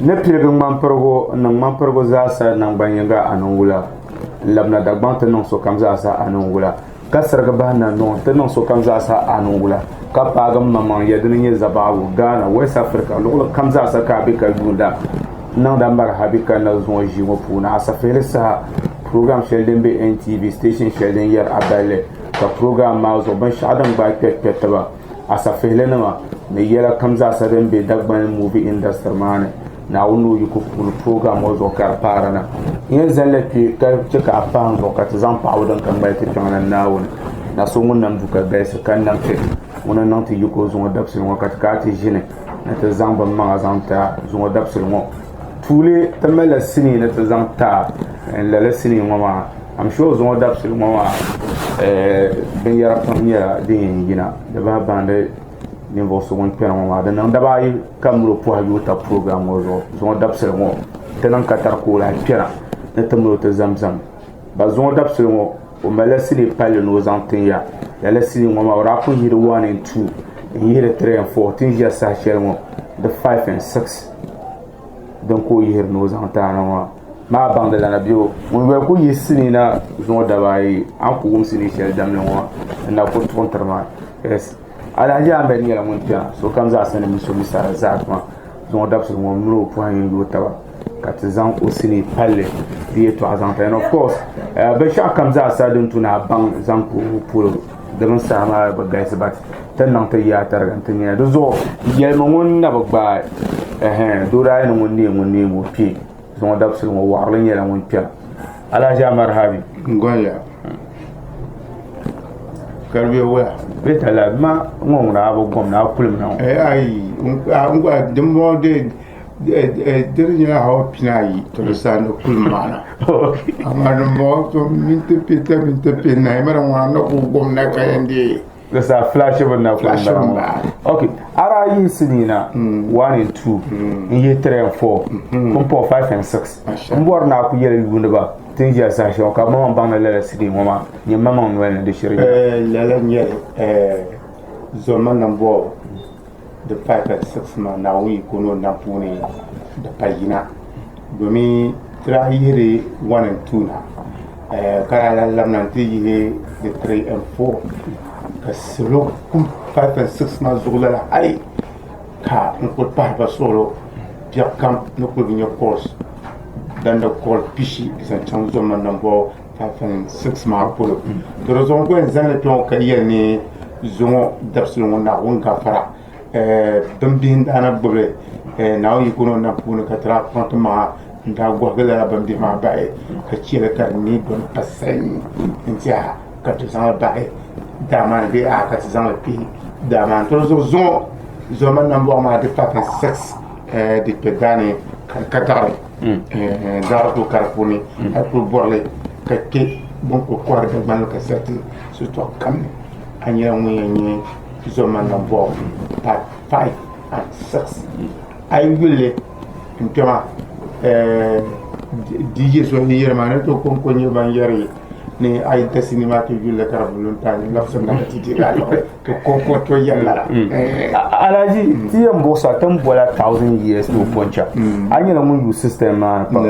Ni piligi ŋmanpirigu n-niŋ ŋmanpirigu zaasa naŋgban yiŋga a niŋ wula? N-labina Dagbaŋ ti niŋ sokam zaasa a niŋ wula? Ka sirigi bahi Nandoŋ ti niŋ sokam zaasa a niŋ wula? Ka paagi m maŋmaŋ ya dini nyɛ Zabaɣigu, Ghana, West Africa, luɣili kam zaasa ka a be ka yuunda n-niŋda marihabi ka na zuŋɔ ʒii ŋɔ puuni asafihili saha program shɛli din be NTV station shɛli din yɛri a balli ka program maa zuɣu binshɛɣu din gbaai kpɛrikpɛritiba asafihilinima ni yɛla kam zaasa din be Dagbani movie industry maa ni Naawuni ni o yiko puuni program ŋɔ zuɣu ka di paari na. N yɛn zani la kpe ka che ka a pahi n zuɣu ka ti zaŋ paɣibu din ka ŋmali ti kpiɔŋ lan Naawuni na so ŋun nam du ka galisi ka nam ti ŋuni n-niŋ ti yiko zuŋɔ dabisili ŋɔ ka ti kana ti ʒini ni ti zaŋ bin maŋa zaŋ ti a zuŋɔ dabisili ŋɔ. Tuuli ti malila sinii ni ti zaŋ ti a lala sinii ŋɔ maa I'm sure zuŋɔ dabisili ŋɔ maa binyɛra pam nyɛla din yɛn yina di bahi baŋdi ninvuɣu so ŋun kpɛri ŋɔ maa di niŋ daba ayi ka mali o pɔhi yooi tabi program ŋɔ zuɣu zuŋɔ dabisili ŋɔ ti niŋ katari ka o lahi kpɛra ni ti mali o ti zamzam ba zuŋɔ dabisili ŋɔ o malila sinii palli ni o zaŋ tin ya lala sinii ŋɔ maa o daa pun yihi di 1 and 2 n yihi di 3 and 4 ti ni ʒiya saha shɛli ŋɔ di 5 and 6 din ka o yihiri ni o zaŋ ti a na maa maa baŋdi lana bɛ o ŋun yoli ku yihi sinii na zuŋɔ daba ayi a ni ku wum sinii shɛli damli ŋɔ n na ku tuɣi tiri maa yes Alhaji Ahmed nyɛla ŋun kpɛna sokam zaa sani mi so mi Sara Zaak maa zuŋɔ dabisili ŋɔ mini o pɔhim yɛn yooi taba ka ti zaŋ o sinii palli di yɛltɔɣa zaŋ ti and of course binshɛɣu kam zaa sa din tu ni a baŋ zaŋ kpa o polo di mini saha maa bi galisi but ti ni niŋ ti yaa tariga n-ti nyɛla di zuɣu yɛlimi ŋun na bi gbaai ɛhɛn doo daa yi ni ŋun neei ŋun neemi o kpee zuŋɔ dabisili ŋɔ waɣirili nyɛla ŋun kpɛra Alhaji Amar Habi. N gɔnya ka di be wula? Bɛ tala ma ŋɔ ŋuna a bi gom ni a kulim na ŋɔ. Ayi dimbɔŋɔ dee di di nyɛla hawa pinaayi to di saha ni kulim maa na amaa dimbɔŋɔ to minti pihita minti pihinahi mani ŋuna n ni kuli gom na ka yɛn deei. Di saha flash bi na kuli Flash bala bi ŋɔ. na. Ok, a daa yihi sinii na 1 and 2 n yihi 3 and 4 pumpɔŋ 5 and 6 Masha. n bɔri ni a ku yɛli yuuniba ti ni ʒiya saha shɛli ŋɔ ka bɛ maŋmaŋ baŋ ni lala sinii ŋɔ maa nyɛ maŋmaŋ noli ni di shiri nyɛla. Lala n-nyɛ li zoma nambɔɣu di 5 and 6 maa Naawuni yiko ni o nam puuni di pa yina domi ti daa yihiri 1 and 2 na ka daa lahi labina n-ti yihi di 3 and 4 ka salo kum 5 and 6 maa zuɣu lala hali ka n kuli pahi ba suɣulo biɛɣu kam ni kuli bi nya course gandi call pishi zaŋ chaŋ zoma nambɔɣu 5 and 6 maa polo to di zuɣu n ku yɛn zaŋli kpɛ ŋɔ ka yɛli ni zuŋɔ dabisili ŋɔ Naawuni gafara bin bihi n daa na gbubili Naawuni yiko ni o nam puuni ka ti daa kpaŋ ti maŋa n daa gɔhigi lala bin bihi maa bahi ka chɛli ka di neei dɔni pa sayi n tiɛha ka ti zaŋli bahi daa maa ni bee a ka ti zaŋli kpɛ daa maa ni to di zuɣu zuŋɔ zoma nambɔɣu maa di 5 and 6 di kpɛ daani ka daɣari Daɣari kuli ka di puuni a yi kuli bɔrili ka kpɛ bin kuli kɔhiri Dagbanli kasɛti shitɔɣu kam ni a nyɛla ŋun yɛn nyɛ zoma nambɔɣu part 5 and 6 a yi yuli li n kpɛma DJ so yi yɛri maa ni tooi kɔŋko nyɛ ban yɛri ni a yi da sinii maa ti yuli li ka di bi lu n-ti a ni labisiri na ka ti deegi a liɣiri ti kɔŋko tooi yɛli lala. Alhaji ti yɛn buɣisa ti ni bola 1000 years to pɔncha a nyɛla ŋun yu system maa ni pam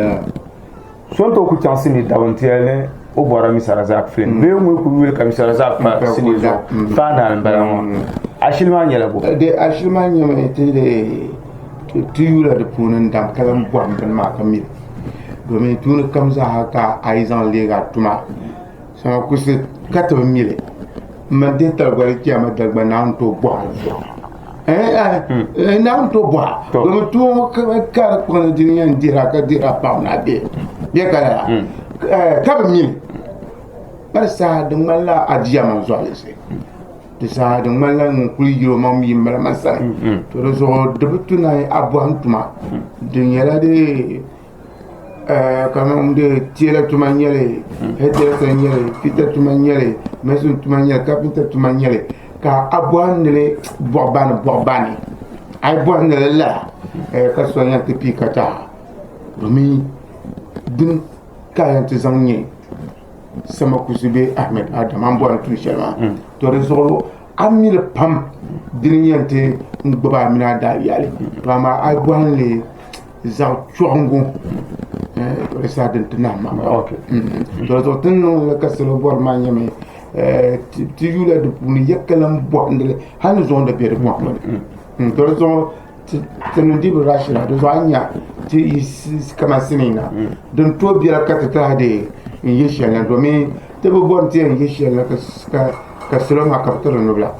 so n tooi ku chaŋ sinii dabin ti yɛli ni o bɔrila Mr. Razak film bee ŋun ku yuli ka Mr. Razak pa sinii zuɣu final n bala ŋɔ ashili maa nyɛla bo? Di ashili maa nyɛmi ti di ti yula di puuni n daŋ ka lahi bɔhim bini maa ka mi li domin tuuni kam zaaha ka a yi zaŋ leegi a tuma Sama kusi ka ti bi mi li m ma dihi tali goli kpɛma dali gba Naawuni tooi bɔha li Naawuni tooi bɔha domi tuo ŋɔ ka di kpuɣi ni dini yɛn dihira ka dihira paɣaba ni a bihi bɛ ka lala ka bi mi li mali saha di ŋmanila adiya mini zuɣulisi di saha di ŋmanila ŋun kuli yiri o maŋ mi m-bala maa sani to di zuɣu di bi tu ni a bɔhim tuma di nyɛla dee Kamani teela tuma n nyɛli hɛdirɛsa n nyɛli fita tuma n nyɛli masin tuma n nyɛli kapinta tuma n nyɛli ka a bɔhindili bɔɣibani bɔɣibani a yi bɔhindili lala ka so yɛn ti pii ka taha domin din ka a yɛn ti zaŋ nyɛ Samakusi bee Ahmed Adam a ni bɔri ni tuun shɛli maa to di zuɣu a mi li pam dini n yɛn ti gbubi a mini a daayali to amaa a yi bɔhindi. Zaɣ chɔɣingu di saha din ti nahi maŋa to zuɣu ti ni niŋli ka salo bɔri maa nyɛmi ti yuula di puuni ya ka lahi bɔhindili hali ni zuɣu ni bɛ di bɔhimbu ni to di zuɣu ti niŋ di bi rashira di zuɣu a ni nya ti yi kamani sinii na din tooi biɛla ka ti tirahi dee n yi shɛli na domin ti bi bɔri ti yɛn yi shɛli na ka salo maa ka bi tiri nubila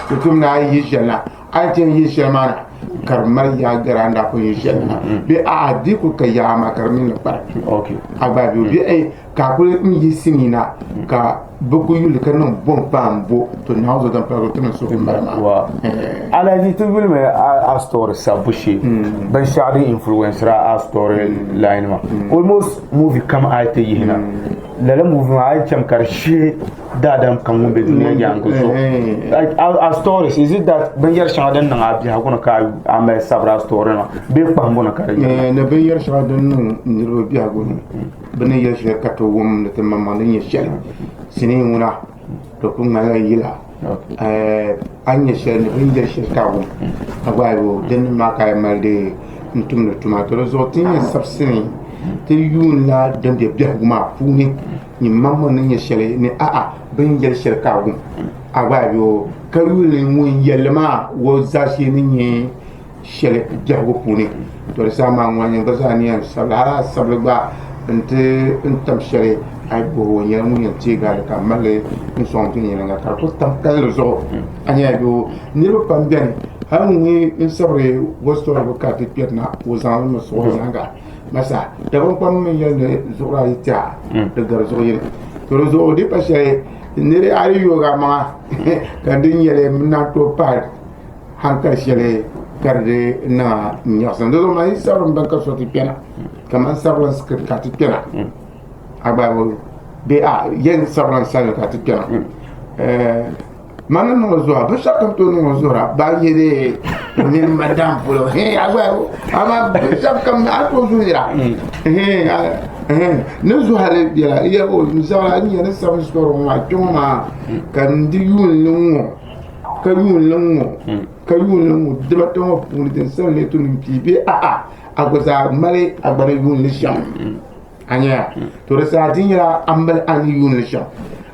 ti tum ni a yi shɛli na a ni ti yɛn yi shɛli maa na ka di mali yaa gari a ni daa pun yi shɛli maa bee a'a di kuli ka yaa maa ka di mini li kpari a gba bɛ bee ka a kuli n yi sinii na ka bi ku yuli ka niŋ bom paa n bo to Naawuni zuɣu din paligi ti niŋ suhu m-bala maa. Alhaji ti yulimi a story sabbu shee binshɛɣu din influensira a story line maa almost movie kam a yi ti yihina lala movie maa a yi chani ka di shihi daadam kam ŋun be dunia yaangi zuɣu a stories is it that binyɛri shɛŋa din niŋ a biɛhigu ni ka a mali sabiri a story maa bee kpahimbu ni ka di yirina? Ni binyɛri shɛŋa din niŋ niriba biɛhigu ni bɛ ni yɛli shɛli ka ti wum ni ti maŋmaŋ ni nyɛ shɛli sinii ŋuna di kuli ŋmanila yila a ni nyɛ shɛli ni bɛ ni yɛli shɛli ka a wum a gba ayi din maa ka a yɛn mali dee n tumdi tuma to di zuɣu ti ni yɛn sabi sinii ti yuunila din be biɛhigu maa puuni nyin maŋmaŋ ni nyɛ shɛli ni a'a bɛ ni yɛli shɛli ka a wum a gba ayi ka yuli ŋun yɛlli maa o zaashee ni nyɛ shɛli biɛhigu puuni to di saha maa ŋuna nyɛ gba zaa ni yɛn sabila hali a sabili gba n ti n tam shɛli a yi bɔhi o nyɛla ŋun yɛn teegi a li ka mali n sɔŋ viɛnyɛliŋga ka di kuli tam kalinli zuɣu a nyɛla yoo niriba pam bɛni hali ŋun n sabiri wositɔrigu ka ti kpɛrina o zaŋ li mi suɣi o nyaaŋa masa Dagbaŋ mi yɛli ni zuɣuri ayi tiɛha di gari zuɣu yini to di zuɣu di pa shɛli niri a yi yoogi a maŋa ka di nyɛli n naan tooi pahi hankali shɛli ka di di niŋ a nyaɣasim di zuɣu man yi sabiri bini ka so ti kpɛna kamani sabirila script ka ti kpɛna a gba bee a yɛn sabirila salima ka ti kpɛna man ni niŋ o zuɣu binshɛɣu kam tooi niŋ o zuɣu ba yɛ dee mini madam polo a gba amaa binshɛɣu kam a tooi zuɣira ni zuɣu hali biɛla yɛ o zaɣa n nyɛ ni sabi sɔri ŋɔ maa kpɛ ŋɔ maa ka n di yuun li ŋɔ ka yuun li ŋɔ ka yuun li ŋɔ dibata ŋɔ puuni din sani lee ti niŋ pii bee a'a a gba zaa mali a gba ni yuun li shɛm a nyɛya to di saha di nyɛla a mali a ni yuun li shɛm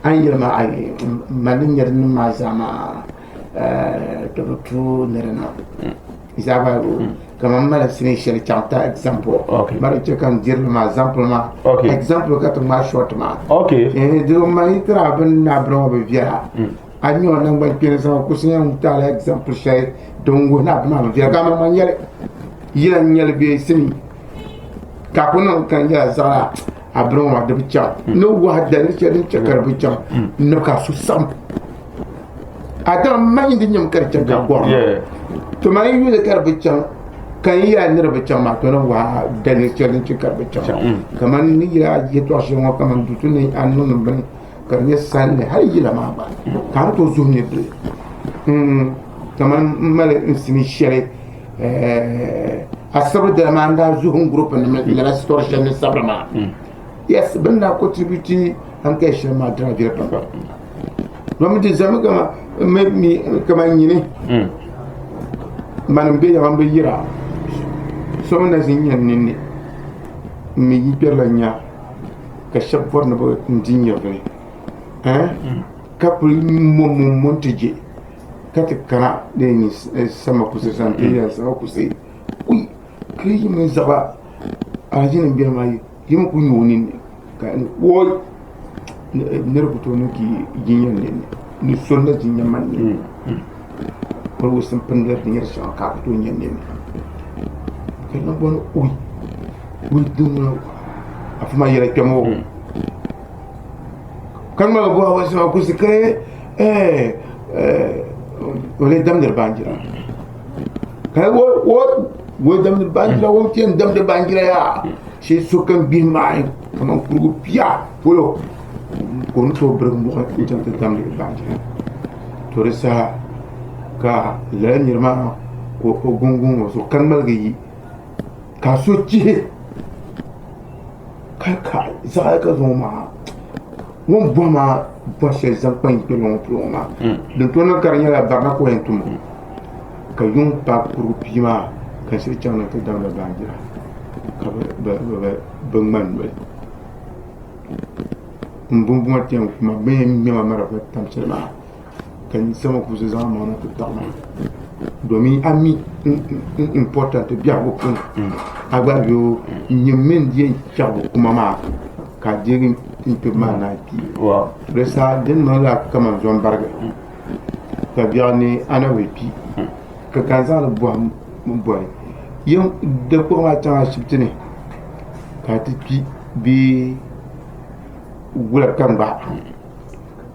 a ni yɛli maa ayi ma ni nyɛ din maa zaa maa di bi tu ni di niŋ zaa gba kamani mali sinii shɛli chaŋ ta example mali chɛ ka n dirili maa example maa example ka ti ŋmaai short maa di mali tiri a bini ni a bini ŋɔ bi viɛla a ni nyɛ o nangbani kpeeni zaŋ kusi nyɛ ŋun taali example shɛli din wuhi ni a bini maa bi viɛla ka a maŋmaŋ yɛli yila n nyɛli bee sinii ka ku niŋ ka n nyɛla zaɣa a bini ŋɔ maa di bi chaŋ ni wahi daliri shɛli din chɛ ka di bi chaŋ ni ka so saɣam a daŋ ma di nyɛmi ka di chaŋ ka gɔri to maa yi yuli ka di bi chaŋ ka n yɛla ni di bi chaŋ maa to ni wahi daliri shɛli din chɛ ka di bi chaŋ kamani ni yɛla yɛltɔɣa shɛli ŋɔ kamani dutu ni a niŋdi bini ka di nyɛ sanli hali yila maa gba ka a ni tooi zuhi ni bili kamani n mali n sinii shɛli asibiri dali maa n daa zuhi n group nim lala story shɛli ni sabiri maa yes bin daa contribute hankali shɛli maa dira viɛli pam domin di zami kamani nyini mani n bɛ yaɣa n bi yira so mi na ʒin nyɛ ninni n mi yi kpɛrila nya ka shɛba bɔri ni bɛ di nyɛvili ka kuli mo n-ti je ka ti kana di yɛn nyɛ sama kusi sani ti yɛn sama kusi ui ka yi mini zaɣa alahichi beni maa yi mi kuli nyɛ o nini ka woi niriba ku tooi niŋ ka yi nya nini ni so na ʒi n-nya man nini o wusim pindi binyɛr shɛŋa ka a ku tooi nya nini ka niŋ bɔni ui ui din ŋuna afa maa yɛla kpɛm o ka ŋmaligi bɔhi o sama kusi ka o lee damdiri baanjira ka o damdiri baanjira o kpɛ n-damdi baanjira yaa shee sokam gbihi maai kamani kurigu pia polo ka o ni tooi birigi muɣi n-chaŋ ti damdi baanjira to di saha ka lala niri maa ka o guŋguŋ o zuɣu ka ŋmaligi yi ka so chihi ka ka zaɣa ka zaŋ maa ŋun bɔhi maa bɔri shɛli zaŋ kpa n kpɛ ŋɔ polo ŋɔ maa din tooi niŋ ka di nyɛla barina ka o yɛn tum ka yuŋ paai kurigu pia maa Ka n shiri chaŋ na ti damdi baanjira ka bɛ ŋma n noli. M bumbuma ti yɛn ku ma, bɛ ni yɛn ŋme ma marafa tam shɛli maa ka n sama kuusi zaŋ amaŋ na ti taɣi ma domin a mi n important biɛhigu puuni a gba bɛ o nyɛ min di yɛn chaɣi bɛ kuma maa ka a deegi n kpibu maa naai kpi. Di saha di ni niŋ la kaman zombarigi ka biɛɣu ni a na bi kpi. Ka ka n zaŋdi bɔhim bɔhi yin di kpuɣi maa chaŋ ashibiti ni ka a ti kpi bee wula ka n gbaai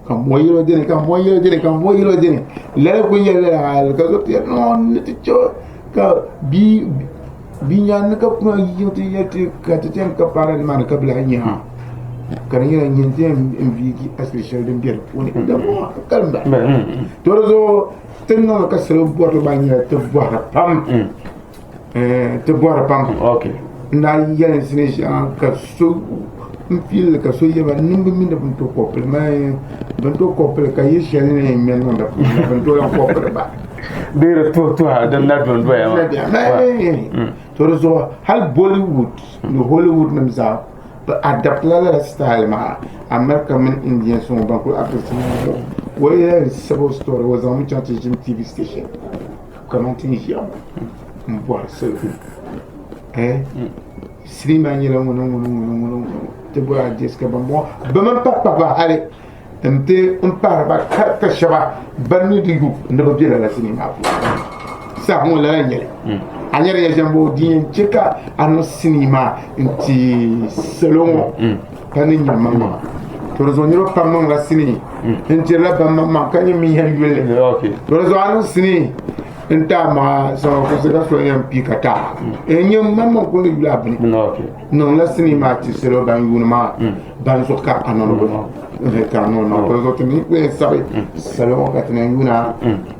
ka m bɔhi yɛlo dini ka m bɔhi yɛlo dini ka m bɔhi yɛlo dini lala kuli nyɛla lala hali ka so ti yɛli noo n ni ti chɛ o ka bia nyaangi ka kuna yiŋ ti yɛli ti ka ti chani ka paara nimaani ka bi lahi nya a ka di nyɛla nyini ti yɛn viigi asiri shɛli din bɛ di puuni ka kalimba to di zuɣu Ti ni niŋdi ka salo bɔrili maa nyɛla ti bɔhiri pam ti bɔhiri pam n daa yɛli n sini shɛŋa ka so n fiili ka so yɛba niŋbu mini bɛ ni tooi kɔpili maa bɛ ni tooi kɔpili ka yili shɛli ni yɛn ŋmɛ niŋ di puuni bɛ ni tooi lahi kɔpili ba bee di tuhi tuha din na dondoya maa to di zuɣu hali Bollywood ni Hollywood nim zaa Bɛ adaptila lala style maa America mini Indians ŋɔ ban kuli Africa ŋɔ o yɛla civil story o zaŋmi chaŋ ti ʒini TV station kamani ti ni ʒiya ŋɔ m bɔhiri salo eh sinii maa nyɛla ŋuni ŋuni ŋuni ŋuni ŋuni ti bɔri ideas ka ban bɔŋɔ bɛ mini pahi pahi ba hali n ti n pahiri ba karita shɛba ban ni di yu ni bi be lala sinii maa puuni saha ŋɔ lala n-nyɛ li a nyari ya shɛm boo din yɛn che ka a niŋ sinii maa n-ti salo ŋɔ ka ni nyɛ maŋmaŋa to di zuɣu niriba pam niŋla sinii n-tirila ban maŋmaŋ ka nyɛ min yɛn yuli li to di zuɣu a niŋ sinii n ti a maŋa sama kuɣusi ka so yɛn pii ka ti a n nyɛ maŋmaŋ kuli ni yuli a bini niŋla sinii maa ti salo ban yuuni maa ban zuɣu ka a niŋdi bini ka a niŋ niŋ to zuɣu ti mi ku yɛn sabi salo ŋɔ ka ti na yuuna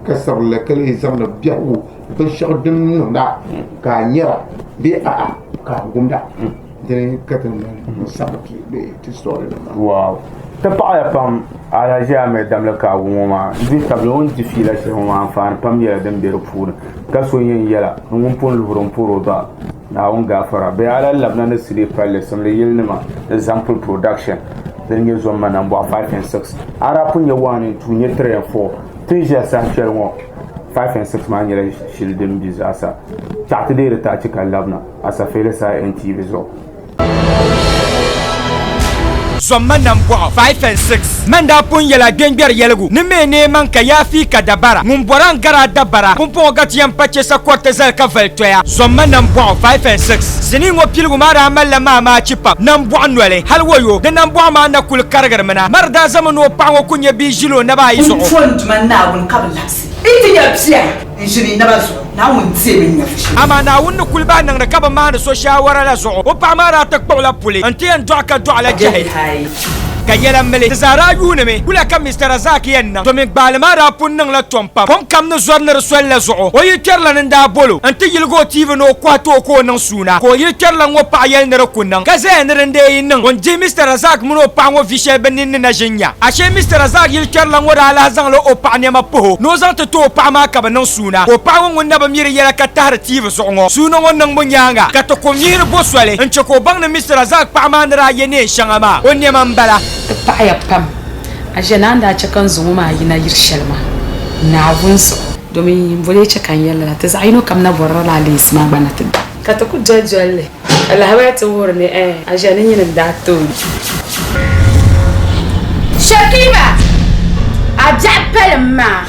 ka sabirili ka lee zaŋdi biɛhigu binshaɣu din niŋda ka a nyɛra bee a'a ka a gumda dini ka ti mali n sabiri ti story nim maa. Wow. Ti paɣaya pam Alhaji Ahmed Damli Kaagu ŋɔ maa n dihi tabili o ni di fiila shɛli ŋɔ maa anfaani pam nyɛla din be di puuni ka so yɛn yɛla ni ŋun pun luhiri n pɔri o ba Naawuni gaafara bee a lahi labina ni CD palli simli yilinima ni Zampul Production din nyɛ Zomma Nambɔɣu 5 and 6 a daa pun nyɛ 1 and 2 nyɛ 3 and 4 ti ni ʒiya saha shɛli ŋɔ 5 and 6 maa nyɛla shili din bi zaasa taɣi ti deei di taachi ka labina Asafeeli saha NTV zuɣu. Zomma nambɔɣu 5 and 6 Man daa pun yɛl a gbɛngbɛri yɛligu ni me neei man ka yaafi ka dabara ŋun bɔra n-gari a dabara pumpɔŋɔ ka ti yɛn pa che sakɔriti zali ka vali toya. Zomma nambɔɣu 5 and 6 Sinii ŋɔ piligu maa daa malila maamaachi pam nambɔɣu noli hal wayo di nambɔɣu maa na kuli karigirimina. Mari daa zami ni o paɣa ŋɔ ku nya bia ʒili o naba ayi zuɣu. N po n Duuma Naawuni ka bi labisi yi ti nya bia n-ʒini yi naba zuɣu, Naawuni deemi n nyabu shee. Amaa Naawuni ni kuli bahi niŋdi ka bi maani so shaawara la zuɣu, o paɣa maa daa ti kpuɣila puli nti yɛn dɔɣi ka dɔɣila jɛhi. Ka yɛla mili ti zaa daa yuunimi, wula ka Mister Razak yɛn niŋ? Domin gbaali maa daa pun niŋla tom pam. Kom kam ni zɔri ni di soli la zuɣu, o yilkpɛrila ni n-daa bol o nti yiligi o TV ni o kɔhi ti o ka o niŋ suuna, ka o yilkpɛrila ŋɔ paɣa yɛli ni di ku niŋ, ka zaya ni din dee yi niŋ, o ni dihi Mister Razak mini o paɣa ŋɔ vi shɛli bɛ nini ni na ʒin nya. Ashee Mister Razak yilkpɛrila ŋɔ daa lahi zaŋla o paɣa nɛma puhi o ni o zaŋ ti ti o paɣa maa ka bɛ niŋ suuna, ka o paɣa ŋɔ ŋun na bi mi di yɛla ka tahiri TV zuɣu ŋɔ suuna ŋɔ niŋbu nyaaŋa, ka ti kum yihiri bo soli n-che ka o baŋ ni Mister Razak paɣa maa ni daa ye neen shɛŋa maa, o nɛma m-bala. Ti paɣiya pam. A ʒe ni a ni daa chɛ ka n zaŋ o maa yina yiri shɛli maa, Naawuni zuɣu. Domin m boli chɛ ka n yɛli lala, ti zaɣ yino kam na bɔrila aleesi maa gba na ti da. Ka ti ku doli doli li, ka lahabaya ti wuhiri ni ɛɛn, a ʒe ni nyini n-daa ti o. Shakiba, a biɛɣu palim maa.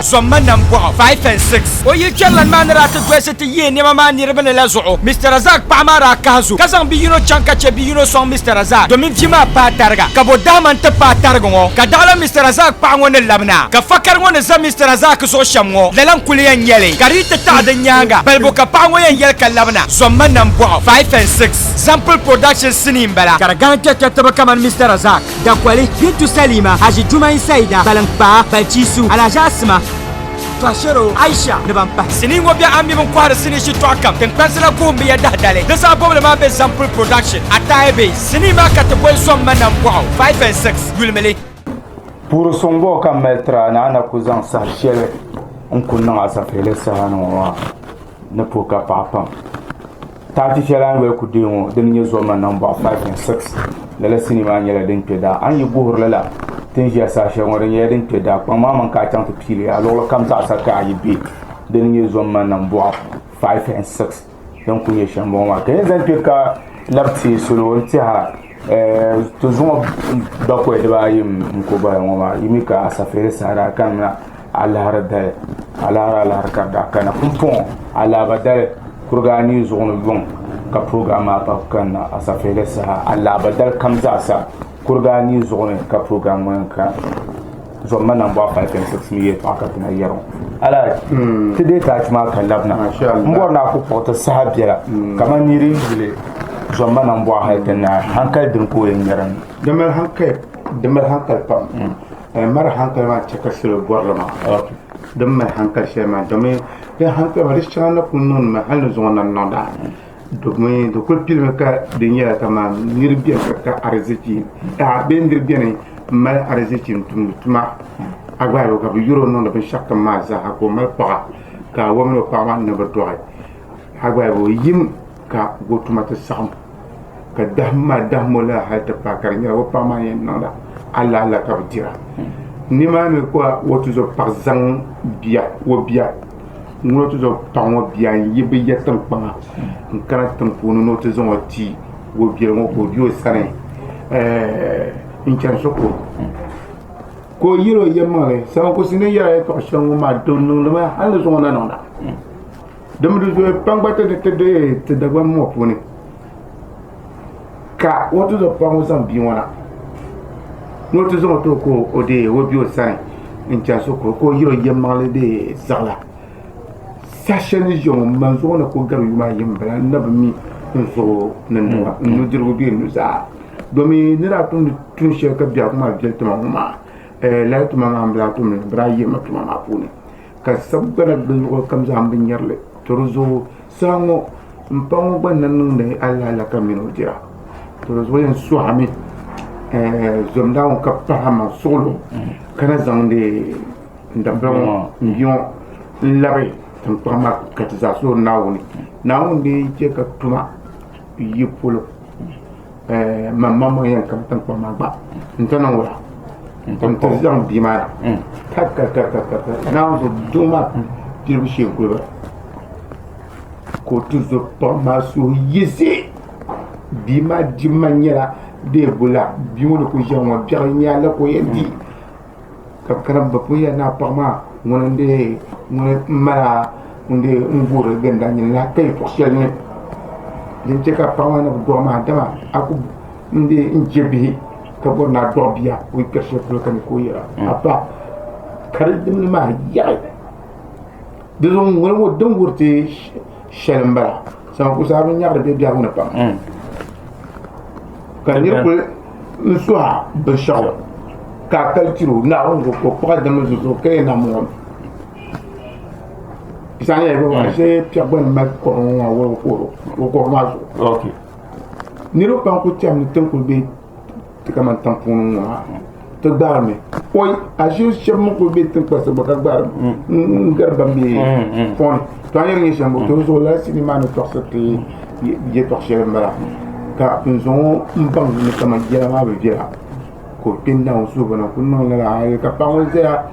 Zomma nambɔɣu 5 and 6. O yili kpɛrilan maa ni daa ti dolisi ti yihi nɛma maa niriba ni la zuɣu, Mister Razak paɣa maa daa kahi zo ka zaŋ bi yino chaŋ ka chɛ bi yino sɔŋ Mister Razak domin bia maa paai tariga. Ka bo dahima nti paai tarigi ŋɔ ka daɣila Mister Razak paɣa ŋɔ ni labina ka fakari ŋɔ ni za Mister Razak zuɣu shɛm ŋɔ lala n-kuli yɛn nyɛ li ka di yi ti taɣi di nyaaŋa balibu ka paɣa ŋɔ yɛn yɛli ka labina. Zomma nambɔɣu 5 and 6 Zample Productions sinii m-bala ka di gani kpɛrikpɛritiba kamani Mister Razak. Dakoli, Bintu Salima, Haji Jumain Saida, Baliŋkpaa, Balchisu, Alhaji Asima, Tohashero, Aisha ni ban pahi. Sinii ŋɔ be a mi bin kɔhiri sinii shitɔɣu kam, tiŋkpansi la kuhim bi ya dahidali. Di zaɣ bɔbili maa be Zampul Production, Ataye Base. Sinii maa ka ti boli Zom Ma Nambɔɣu, 5 and 6, yulimi li. Puuri suŋ bɔ ka m mali tiri a ni a na ku zaŋ saha shɛli? N ku niŋ asafihili saha ni ŋɔ maa ni puhi ka paɣa pam. Taachi shɛli a ni yoli ku deei ŋɔ dini n-nyɛ Zoma nambɔɣu 5 and 6. Lala sinii maa nyɛla din kpe daa. A ni yi guhiri li la ti ni ʒiya saha shɛli ŋɔ di nyɛla din kpe daa. Kpaŋ maa mini ka a chaŋ ti pii li a luɣili kam zaɣisa ka a yi be. Dini n-nyɛ Zoma nambɔɣu 5 and 6 din kuli nyɛ shɛm m-bɔŋɔ maa. Ka yɛn zaŋ kpe ka labi teei salo n-tɛha ti zuŋɔ bakɔi dibaayi n-ku bala ŋɔ maa. Yi mi ka asafihili saha daa kanimina. Alahiri dali alahiri alahiri ka di daa kana pumpɔŋɔ alaaba dali kuriga anii zuɣu ni yuŋ ka program maa pa kanna asafihili saha alaaba dali kam zaasa kuriga anii zuɣu ni ka program ŋɔ yɛn kana zomma nambɔɣu 5.6 mi yɛltɔɣa ka ti na yɛri ŋɔ alahaji hmm. ti deei taachi maa ka labina n bɔri ni a ku kpuɣi ti saha biɛla hmm. kamani niri yi yuli zomma nambɔɣu hali ti naai hankali dini ka o yɛn nyɛri di mali hankali pam hmm. Mali hankali maa chɛ ka salo bɔrili maa din mali hankali shɛli maa domi di hankali maa di shɛŋa na kuli niŋdi mi hali ni zuŋɔ na niŋda domi di kuli pilimi ka di nyɛla kamani niriba beni ka ka arizichi bee niriba beni m mali arizichi n tumdi tuma a gba ka bɛ yuri o niŋdi binshɛɣu kam maa zaaha ka o mali paɣa ka o mini o paɣa maa ni bi dɔɣi a gba yim ka o tuma ti saɣim ka dahim maa dahim o lala hali ti paai ka di nyɛla o paɣa maa yɛn niŋla alaala ka bi dira nimaani ka o tuzo paɣa zaŋ bia o bia ŋuna o tuzo paɣa ŋɔ bia n yi bi ya tiŋkpaŋa n kana tiŋ puuni ni o ti zaŋ o ti o bia ŋɔ ka o be o sani n chani shikuru ka o yɛli o yɛlimaŋli saŋkusi ni yɛla yɛltɔɣa shɛli ŋɔ maa di niŋdimi hali ni zuŋɔ na niŋda Din bi zooi pam gba ti ti deei ti Dagbaŋ ŋɔ puuni ka o tuzo paɣa ŋɔ zaŋ bia ŋɔ na ni o ti zaŋ o ti o ka o deei o bia o sani n chani shikuru ka o yiri o yɛlimaŋli deei zaɣila saha shɛli ni ʒiya ŋɔ man zuɣu ni kuli gari yuma ayi m-bala n na bi mi n zuɣu ni niŋ n nudirigu bee n nuzaa domi ni daa tumdi tuun shɛli ka biɛhigu maa viɛli ti ma ŋɔ maa lala tuma maa m bi daa tumdi li bɛ daa yihi ma tuma maa puuni. Ka sagbana gili luɣili kam zaa m bi nyari li. To di zuɣu saha ŋɔ m paɣa ŋɔ gba na niŋdi alaala ka mini o dira. To di zuɣu yɛn sɔhimi zom Naawuni ka pahi a maŋ suɣulo ka na zaŋdi n dabila ŋɔ m bia ŋɔ n labi tiŋkpaŋ maa ka ti zaa suhiri Naawuni. Naawuni di chɛ ka tuma yi polo. Man maŋmaŋ yɛn kam tiŋkpaŋ maa gba n ti niŋ wula n ti zaŋ bia maa na kakakakaka Naawuni zuɣu doo maa pilibu shee n-kuli bala ka o ti zo paɣa maa suhu yiɣisi bia maa dibu maa nyɛla dee bula bia ŋɔ ni kuli ʒiya ŋɔ biɛɣu n-nyɛ la ka o yɛn di Ka bɛ kana bɛ pun yɛli ni a paɣa maa ŋuni n-dee ŋuni m-mali a ŋun dee n-guuri ginda nyini lahi ka yɛltɔɣ shɛli ni din che ka paɣa maa ni bi dɔɣi maa dama a ku n-dee n-je bihi ka bɔri ni a dɔɣi bia o yi kpɛri shɛli polo ka nyɛ ka o yɛra a pa ka di dimli maa yaɣi di zuɣu ŋuni ŋɔ din wuhiri ti shɛli m-bala saŋkusa bi nyaɣiri bɛ biɛhigu ni pam ka niri kuli n suhi binshaɣu ka a kali tiri o Naawuni zuɣu ka o kpuɣi a dama zuɣu ka yɛn na muɣim zaa nyɛla bɛ ashe piɛɣu gba ni mali kɔri ŋɔ maa wɔligi ka o kɔri maa zuɣu niriba pam kuli chani mi ti kuli be ti kamani tiŋ puuni ŋɔ maa ti gbaarimi oi ashe shɛba mi kuli be tiŋkpansi gba ka gbaari n gari ban be fɔŋ ni to a ni yɛn nyɛ shɛm to zuɣu lala sinii maa ni tɔɣisiri ti yɛltɔɣa shɛli m-bala ka n zaŋ o m-baŋ ni kaman yɛla maa bi viɛla ka o kpe Naawuni suhugu ni n-kuli niŋ lala hali ka paɣa ŋɔ zaya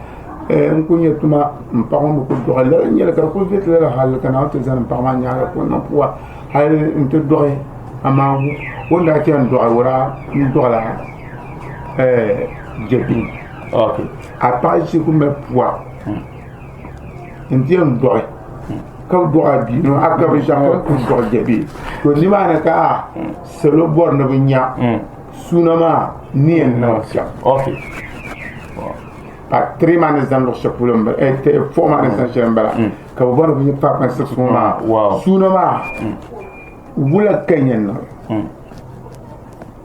n kuli nya tuma m paɣa ŋɔ mi kuli dɔɣi lala n-nyɛli ka di kuli viɛli ti lala hali ka Naawuni ti zani m paɣa maa nyaaŋa ka o niŋ pua hali nti dɔɣi amaa o ni daa chani dɔɣi o daa dɔɣila jɛbihi a paɣa ʒi kuli mali pua n ti yɛn dɔɣi ka bi dɔɣi a bia ŋɔ a ka binshaɣu ka kuli dɔɣi jɛbihi to nimaani ka salo bɔri ni bi nya suuna maa ni yɛn niŋ shɛm ka tiri maa ni zani luɣu shɛli polo m-bala four maa ni zani shɛli m-bala ka bɛ bɔri ni bɛ nya 5 and 6 ŋɔ maa suuna maa wula ka yɛn niŋ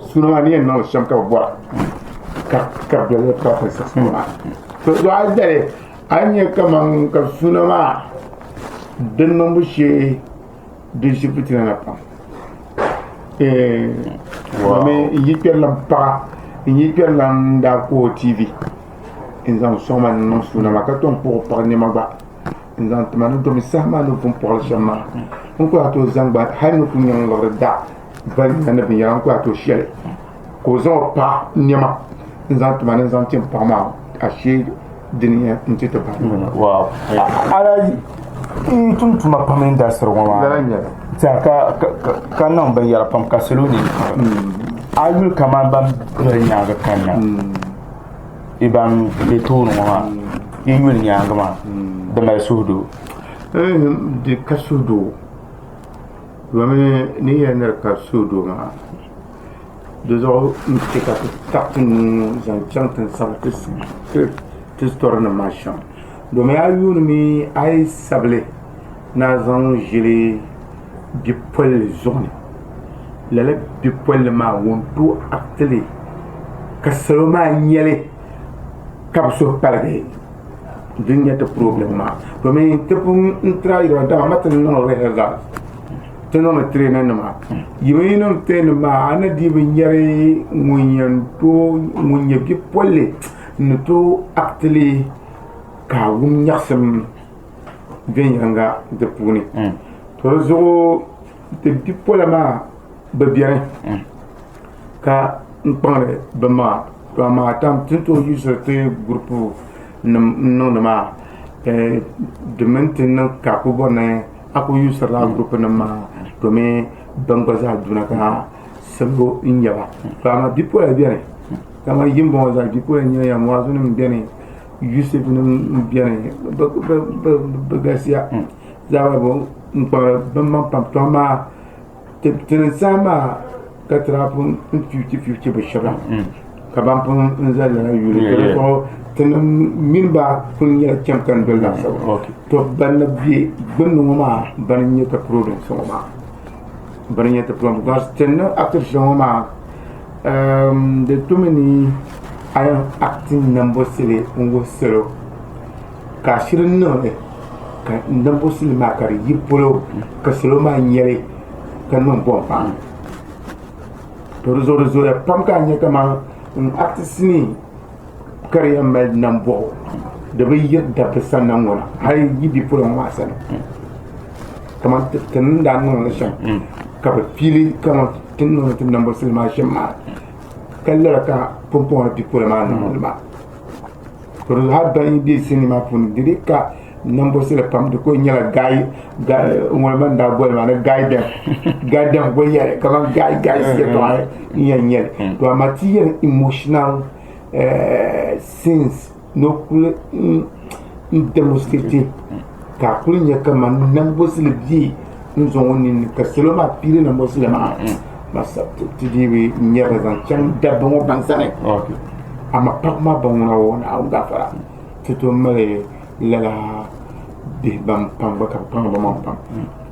suuna maa ni yɛn niŋ shɛm ka bɛ bɔra ka bɛ doli 5 and 6 ŋɔ maa to a dali a ni nya kaman ka suuna maa di niŋbu shee di ʒi fitina na pam domi n yi kpɛrila m paɣa n yi kpɛrila n daa ku o TV n zaŋ sɔŋ ma n niŋ suuna maa ka tom kpuɣi paɣa nɛma gba. n zaŋ tima ni domi saha maa ni vumpuɣili shɛm maa n ku lahi tooi zaŋ gba hali ni ku nyaŋ liɣiri da vali ni binyɛra n ku lahi tooi shɛli ka o zaŋ o paɣa niɛma n zaŋ tima ni n zaŋ ti n paɣa maa ashee dini n ti ti bahi. Wow. Ala yi tum tuma pam industry ŋɔ maa tiɛha ka ka niŋ binyɛra pam ka salo ni a yuli kamani ban doli nyaanga kanna i ban bɛ tooni ŋɔ maa yi yuli nyaanga maa di mali suhudoo. Di ka suhudoo domi ni yɛli ni di ka suhudoo maa Di zuɣu n chɛ ka ti taɣi ti nuu zaŋ chaŋ ti ni sabi ti sitori nim maa shɛm domi a yuuni mi a yi sabili ni a zaŋ ʒili bipolli zuɣu ni lala bipolli maa ŋun tooi akitili ka salo maa nyɛli ka bi suhu paligi din nyɛ ti problem maa domi ti pun tiraayira dama ma ti niŋ rehearsal Ti niŋdi tirena nima yi mi niŋ tirena maa a ni dii bi nyɛri ŋun yɛn tooi ŋun nyɛ bipolli n ni tooi akitili ka a wum nyaɣasim viɛnyɛlinga di puuni to di zuɣu ti bipola maa bi biɛni ka n kpaŋdi bi maŋa to amaa ti ni tooi yuusiri ti gurupu nim n niŋdi maa di mini ti niŋ ka a ku bori ni a ku yuusirila gurupu nim maa domi ban gba zaa duna ka salo n nyɛba to amaa bipola biɛni kamani yim bɔŋɔ zaa bipola n nyɛ muazu nim biɛni yusuf nim biɛni bi galisiya zaa n kpaŋdi bi maŋ pam to amaa Ti ni saha maa ka ti daa pun fiichi fiichi bi shɛba ka ban pun n zali lala yuli ka di zuɣu tinim mini ba kuli nyɛla chɛm ka n doli laasabu to ban na bɛ gbunni ŋɔ maa bani n nyɛ ti problems ŋɔ maa bani n nyɛ ti problems because ti ni niŋ active shɛli ŋɔ maa di tumi ni a yɛn acting nambɔsili n wuhi salo ka a shiri niŋli ka nambɔsili maa ka di yi polo ka salo maa nyɛli ka niŋ bɔŋ pam to di zuɣu di zooya pam ka a nya kaman n acti sinii ka di yɛn mali nambɔɣu di bi yiri dabba sanna ŋɔ na hali yi bipola ŋɔ maa sani kaman ti ni daa niŋ li shɛm ka bi piili kaman ti ni niŋdi ti nambɔsili maa shɛm maa ka lala ka pumpɔŋɔ bipola maa niŋdi maa. To di hali ban yi bɛ sinii maa puuni di dii ka nambɔsili pam di kuli nyɛla gayi ŋuni ban daa boli maa ni gaidɛm gaidɛm gba yɛli kamani gayi gayi yɛltɔɣa n yɛn nyɛli to amaa ti yɛli emotional scenes ni o kuli n demonstrate ka a kuli nyɛ kamani nambɔsili bɛ n zaŋ o nini ka salo maa piiri nambɔsili maa ti dii bi nyɛri zaŋ chaŋ dabba ŋɔ ban sani amaa paɣaba maa ban ŋuna o Naawuni gaafara ti tooi mali lala bihi ban pam gba ka bi kpaŋ bi maŋ pam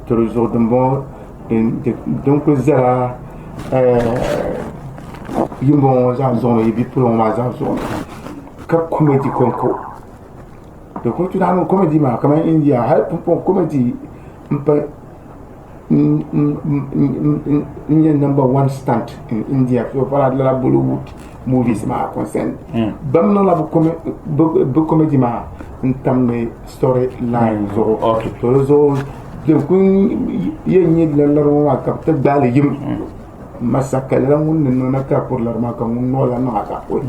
to di zuɣu din bɔŋɔ din kuli zala yin bɔŋɔ ŋɔ zaa zuɣu ni yi bipuɣinsi ŋɔ maa zaa zuɣu ni ka komɛdi konko di kuli ti lahi niŋ komɛdi maa kamani India hali pumpɔŋɔ komɛdi m pa n nyɛ number one stand in India so far as lala Bollywood movies maa concern bɛ mi niŋla bɛ comedy maa n tamdi story line zuɣu to di zuɣu din kuli yɛn nyɛ lari ŋɔ maa ka bɛ ti gbaai li yim masaka lala ŋun ni niŋ na ka kuri lari maa ka ŋun noo la niŋ a ka kuri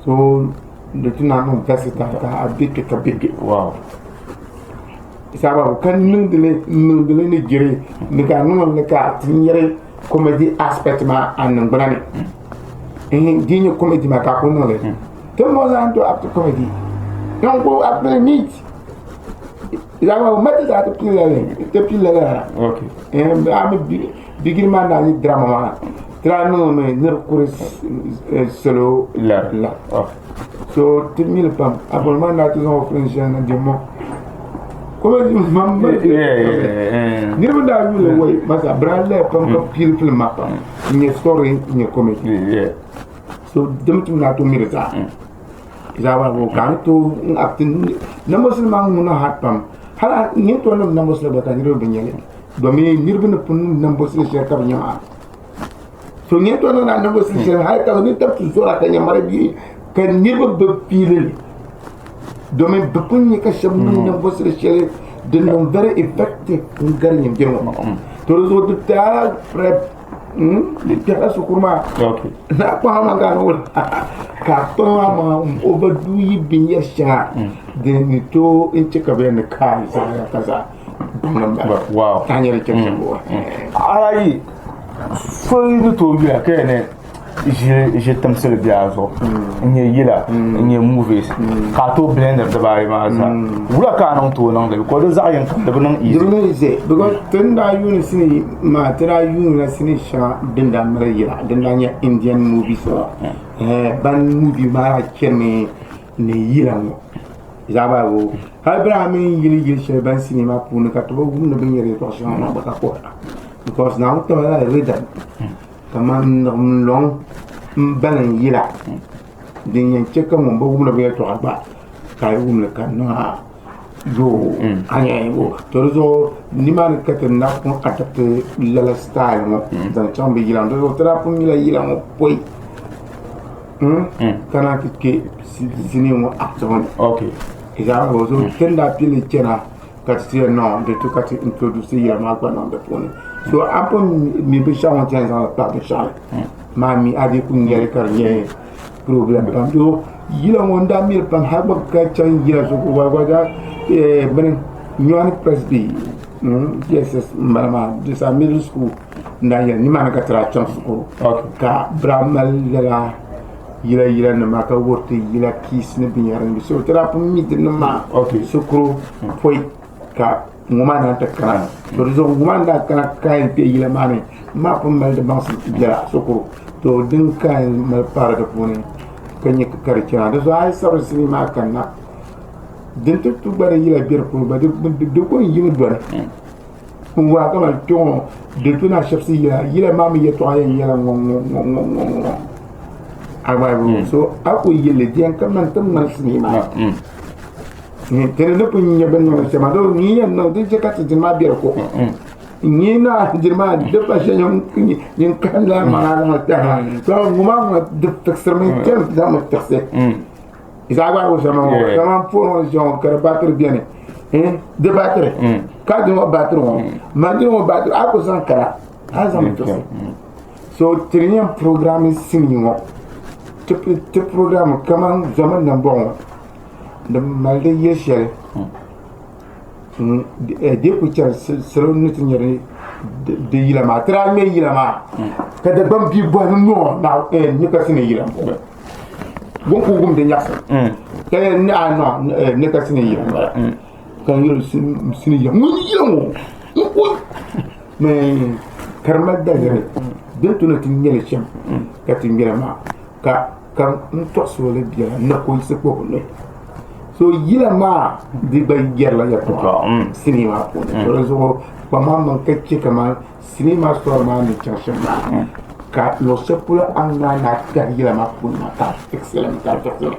so di ti naan niŋ versatile ka a be kpe ka be kpe sababu ka niŋdili niŋdili ni jiri ni ka niŋli ka ti nyɛri comedy aspect maa a niŋgbuna ni di nyɛ comedy maa ka a ku niŋli ti mo zaŋ to up to comedy n ku up to neat sababu ma ti zaa ti pili lala ti pili lala a mi bigiri maa naa yi drama maa ti daa niŋmi ni di kuri salo la so ti mili pam a boli maa naa ti zaŋ o film shɛli na diɛmmo niriba daa yuli wai masa bira laya pam ka pili film maa pam n nyɛ story n nyɛ comedy so dim tum naa to miri zaa zaa maa ka a ni tooi n acti nambosi maa ŋuna ha pam hali n yɛn tooi niŋ nambosi gba ka niriba bi nyɛli domin niriba ni pun niŋ nambosi shɛli ka bi nya maa so nyɛ to niŋ nambosi shɛli hali ka ni tabi ti zora ka nya mari bia ka niriba bi fiili li. Domin bɛ pun nya ka shɛba niŋ ninvuɣ shɛli din niŋ very effective n-gari nyin beni ŋɔ. To di zuɣu di taala prep di kpɛhila shikuru maa ni a kpaŋ amaŋ ka a niŋ wula ka a kpaŋ amaŋ n-overdue yi binyɛr shɛŋa din ni tooi n-che ka bɛ yɛli ni kai zaa ka zaa baŋ m-bala ka a nya di chɛ shɛm bɔ. Ayi so yi ni tooi yuya ka yɛli ni ʒi timsili bɛ a zuɣu n nyɛ yila n nyɛ movies ka a tooi blendiri dibaayi maa zaa wula ka a niŋ tooi niŋdi because di zaɣ yini kam di bi niŋ easy di bi niŋ easy because ti ni daa yuuni sinii maa ti daa yuunila sinii shɛŋa din daa mali yila din daa nyɛ Indian movies ŋɔ ban movie maa daa chanimi ni yila ŋɔ zaa balibu hali bɛ daa mini yili yili shɛli ban sinii maa puuni ka ti bi wumdi bɛ ni yɛri yɛltɔɣa shɛŋa maa gba ka kuhira because Naawuni taba la rhythm Kamani niɣim lɔŋ m-bala n-yila din yɛn che ka ŋun bi wumdi ba yɛltɔɣa gba ka a yi wum li ka di niŋ a yoo a nya to di zuɣu nimaani ka ti na pun adapti lala style ŋɔ zaŋ chaŋ bɛ yila ŋɔ di zuɣu ti daa pun mila yila ŋɔ pɔi ka naan ti kpe sinii ŋɔ acting ni ti ni daa pili chana ka ti ti yɛli no di tu ka ti introduce yila maa gba niŋ di puuni so a pun mi binshaɣu ŋɔ ti yɛn zaŋli pahi binshaɣu ni maa mi a dii ku nyɛli ka di nyɛ problem pam so yila ŋɔ n daa miri pam hali gba ka chaŋ yila so gba gba bini nyɔni presby JSS n bala maa di sa middle school n daa yɛli nimaani ka ti daa chaŋ shikuru ka bi daa mali lala yila yila nima ka wuhiri ti yila kiis ni binyɛra ni so ti daa pun mi dinni maa shikuru pɔi ka ŋɔ maa naan ti kana to di zuɣu ŋɔ maa ni daa kana ka yɛn kpɛ yila maa ni n maa pun mali di baŋsim biɛla shikuru to din ka yɛn mali paari di puuni ka nyɛ ka di chana di zuɣu a yi sabiri sinii maa kanna din ti tu gba di yila bɛ di puuni gba di ko n yimi dɔni N waa kamani kpɛ ŋɔ di tu na shɛbisi yila yila maa mi yɛltɔɣa yɛn nyɛla ŋɔ ŋɔ ŋɔ ŋɔ ŋɔ ŋɔ a gba bi so a ku yilli di yɛn ka ŋmani ti ŋmani sinii maa tini ni pun nyɛ bin niŋdi shɛm maa doo ni yɛn niŋ di chɛ ka ti dini maa bɛ di ko n nyɛ na dini maa di pa shɛli nyin kahim la maŋa zaŋ kpɛha to ŋɔ maa ŋɔ di fiɣisirimi chɛni zaŋmi fiɣisi Zaɣ gbaai shɛm ŋɔ kamani foon ŋɔ ni ʒiya ŋɔ ka di baatiri biɛni di baatiri ka di ŋɔ baatiri ŋɔ mashini ŋɔ baatiri a ku zaŋ kara a zaŋ fiɣisi so ti ni yɛn programme sinii ŋɔ ti programme kamani zoma nambɔɣu ŋɔ di mali di yili shɛli di ku chɛri salo ni ti nyɛri di yila maa ti daa ŋmɛ yila maa ka Dagbaŋ bia bɔhi ni noo ni ka sinii yila m-bɔŋɔ Ŋun ku wum di nyaɣisim ka yɛli ni a nɔ ni ka sinii yila m-bala ka n yɛli sinii yila ŋun yila ŋɔ n ku ka di mali daliri din tu ni ti ŋmɛli shɛm ka ti ŋmɛli maa ka ka n tɔɣisi o li biɛla ni ka o yiɣisi kpuɣi o nuhi so yila maa di gba yɛrila yɛltɔɣa sinii maa puuni to di zuɣu kpaŋmaŋ ka chɛ kamani Sinii maa sɔri maa ni chaŋ shɛm maa ka luɣ shɛli polo a ni ŋmaai ni a kpɛhi yila maa puuni maa ka a fiɣisi li mi ka di fiɣisi li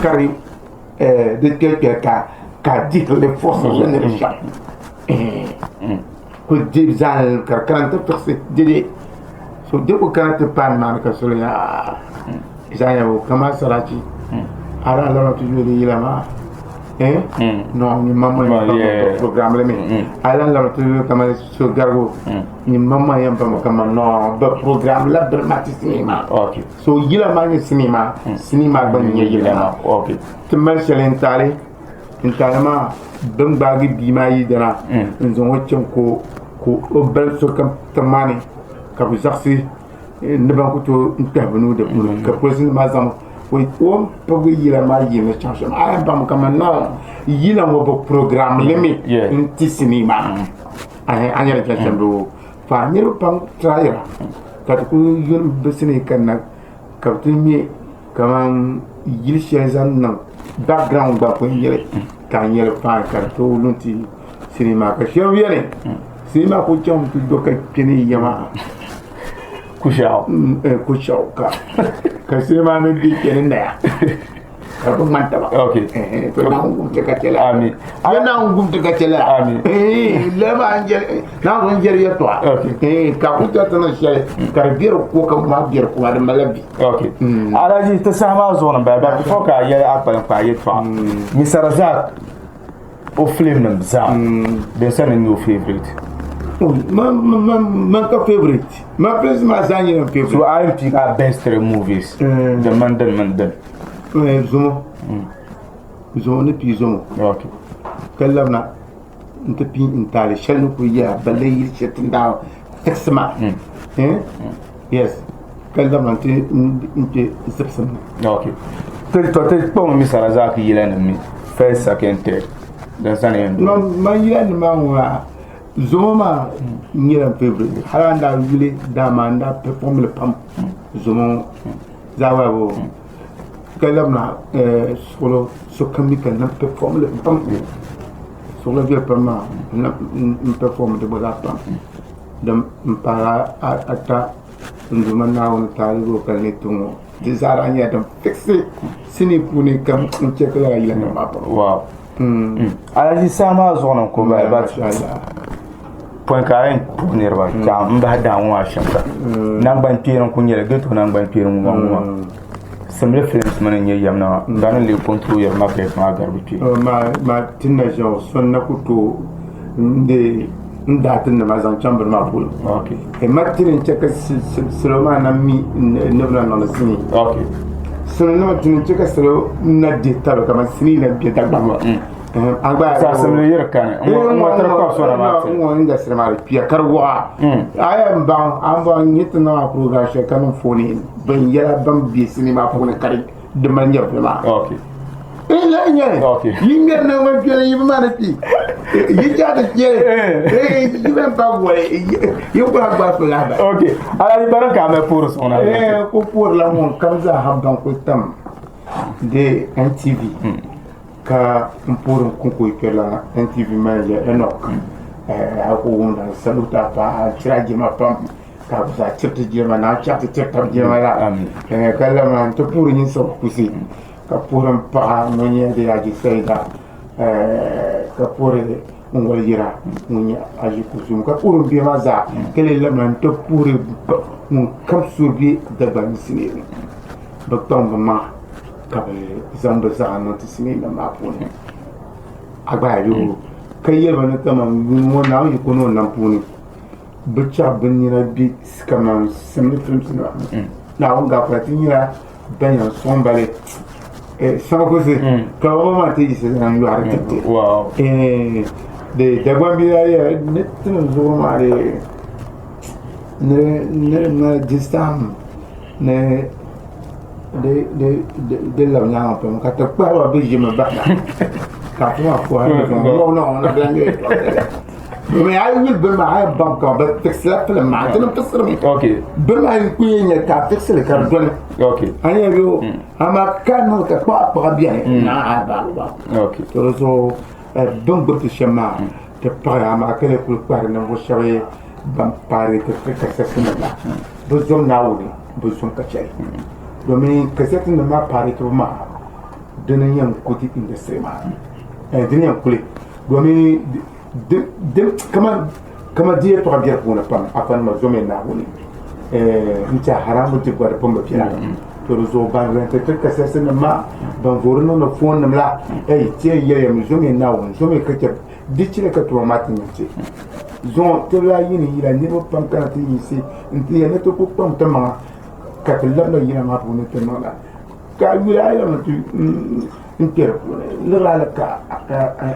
ka di di kpɛrikpɛri ka ka a dihiri li fɔsiri li ni di shɛm ku di zaŋ ka di kana n-ti fiɣisi dede so di ku kana ti paai nimaani ka soli yaa kamani sarati a daa lɔri ti yuli yila maa no ni mamma yɛn program li mi a lan lɔri ti yuli kamani so garigu ni mamma yɛn pam kamani no bɛ program la biri maa ti sinii maa so yila maa nyɛ sinii maa sinii maa gba nyɛ yila maa ti mali shɛli n taali n taali maa bin gbaagi bia maa yidana n zaŋ o chaŋ ka o bali sokam tiŋ maa ni ka bɛ zaɣisi ni ban ku tooi n kpɛhi bɛ nuu di puuni ka polisi nim maa zaŋ o ni pirigi yila maa yili chaŋ shɛm a yɛn baŋmi kaman noo yila ŋɔ bi program li mi n ti sinii maa a nyɛla chaŋ shɛm doo fa niriba pam tryira ka ti kuli yuli bi sinii kanna ka bi ti ŋmɛ kaman yili shɛli zaŋ niŋ background gba pun nyɛli ka a nyɛli fine ka di tooi lu n-ti sinii maa ka shɛba beni sinii maa kuli chaŋmi ti do ka kpe ni yiya maa Kushaɣu kushaɣu ka ka sinii maa mi be kpe ni naya. Ka bi ŋmani taba. Okay. To Naawuni gum ti ka chɛ la. Amin. Ya Naawuni gum ti ka chɛ la. Amin. Lala maa n jɛli Naawuni n jɛli yɛltɔɣa. Okay. Ka ku ti ti niŋ shɛli ka di bɛ di ko ka ŋmaa bɛ di ko maa di malila vi. Okay. Alhaji ti saha maa zuɣu ni bala but before ka a yɛli a kpalim kpaa yɛltɔɣa. Mr. Razak o film nim zaa din sani n nyɛ o favourite. Man ka favourite. Man films maa zaa nyɛla n favourite. So a yɛn piigi a best three movies din mini din mini din. Zumo. Zumo ni pii zumo. Okay. Ka labina n ti pii n taali shɛli ni kuli yɛra balle yili shɛli ti ni daa tigisi maa. Yes. Ka labina n ti n kpe zibisim ni. Okay. Ti to ti kpaŋ Mr. Razak yila nim mi first, second, third. Din sani yɛn doli. Man yila nim maa ŋɔ maa zumo maa nyɛla n favourite. Hali a ni daa yuli dama n daa perform li pam zumo ŋɔ. Zaa waabo ka labina suɣulo sokam mi ka n lahi perform li pam suɣulo viɛli pam maa n perform di gba zaa pam din n pahi ata n duuma Naawuni taali o kali ni ti ŋɔ di zaa daa nyɛla din fiɣisi sinii puuni ka n chɛ ka lala yila nim maa pam. Wow. Alhaji saha maa zuɣu ni n ku bahi but pɔi ka a yɛn puhi niriba ka n bahi daa ŋɔ maa shɛm ka nangbani kpeeni n ku nyɛli ghetto nangbani kpeeni ŋuma ŋuma simli films mini n nyɛ yɛm na maa gani n lee control yɛri market maa gari bi kpee. Ma ti na ʒiɛɣu so n na ku tooi n dee n daa ti nima zaŋ chaŋ bini maa polo. Okay. Ma tini n chɛ ka salo maa na mi ni bi na niŋdi sinii. Okay. Salo nima tini n chɛ ka salo na dihi tabili kamani sinii na bɛ Dagbaŋ. A gba Sasimli yiri kani n ŋɔ tiri kɔbu sona maa ti. N ŋɔ industry maa di kpiya ka di wɔɣa. A yɛn baŋ a ni baŋ n nyɛ ti niŋ a program shɛli ka niŋ fooni bin yɛla ban bɛ sinii maa puuni ka di mali nyɛvili maa. Okay. N lahi nyɛli yi ŋmɛri naŋgban kpɛli yi bi maani kpi yi chaɣ ti kpɛli yi bɛn pa goli yi kula gbaai so lahi bahi. Okay. Alhaji bari ka a mali puhiri suŋ na. Ku puhirila ŋun kam zaa ha baŋ kuli tam di NTV ka n puhiri n kuŋ kpɛrila NTV manager Enoch a ku wumda n salute a pa a chira jilima pam ka bi zaa chiriti jilima na a chaɣ ti tiri tab jilima la ka labina n ti puhiri nyinsab kusi ka puhiri n paɣa ŋun nyɛ di Haji Saida ka puhiri n wali yira ŋun nyɛ Haji Kusum ka puhiri n bihi maa zaa ka lee labina n ti puhiri ŋun kam so bɛ Dagbaŋ sinii ni bi kpaŋ bi maŋa ka bi zaŋ bi zaɣa niŋ ti sinii nim maa puuni a gba yaa ka yɛli ba ni kaman yuuni ŋɔ Naawuni yiko ni o nam puuni bi chaɣ bi nina bɛ kaman simli filimsi nima Naawuni gaafara ti nyɛla ban yɛn sɔŋ ba li saŋkusi ka ba maa ti yiɣisi n yɔhiri tiriti di Dagbaŋ bia yɛla ni ti niŋ zuɣu maa di ni di ŋmani distaam ni di labi nyaanga pam ka ti kpahi ba bɛ ʒimi bahina ka ti maa kɔhi Domin a yi yuli bini maa a yɛn baŋ ka bi fiɣisila filim maa ti ni fiɣisirimi bini maa yi ku yɛn nyɛ ka a fiɣisili ka di doli a nyɛ bɛ o amaa ka niŋ ka kpaɣa kpaɣa biɛni na a baagi ba to di zuɣu bin gbubi ti shɛm maa ti paɣaya amaa ka lee kuli kpahiri ninvuɣu shɛba ban paari ti ti kasɛti nim la bi zom Naawuni bi zom ka chɛli domin kasɛti nim maa paari tibu maa dini n yɛn ku ti industry maa dini yɛn kuli domin Kamani di yɛltɔɣa be di puuni pam afanima zomi Naawuni n-tɛhi haramu dibu gba di pun bi bela. To di zuɣu ban rɛnti ti kasɛtinima maa, ban voori niŋdi foonnima la, ei, ti yɛn yɛliya mi zomi Naawuni, zomi ka chɛ di chili ka tuma maa ti nya ti. Zuŋɔ ti daa yi ni yila niriba pam kana ti yiɣisi nti yɛli ni ti ku kpaŋ timaŋa ka ti labina yila maa puuni ti niŋda. Ka a yuli a yɛlimi ti n kpɛ di puuni liɣiri a li ka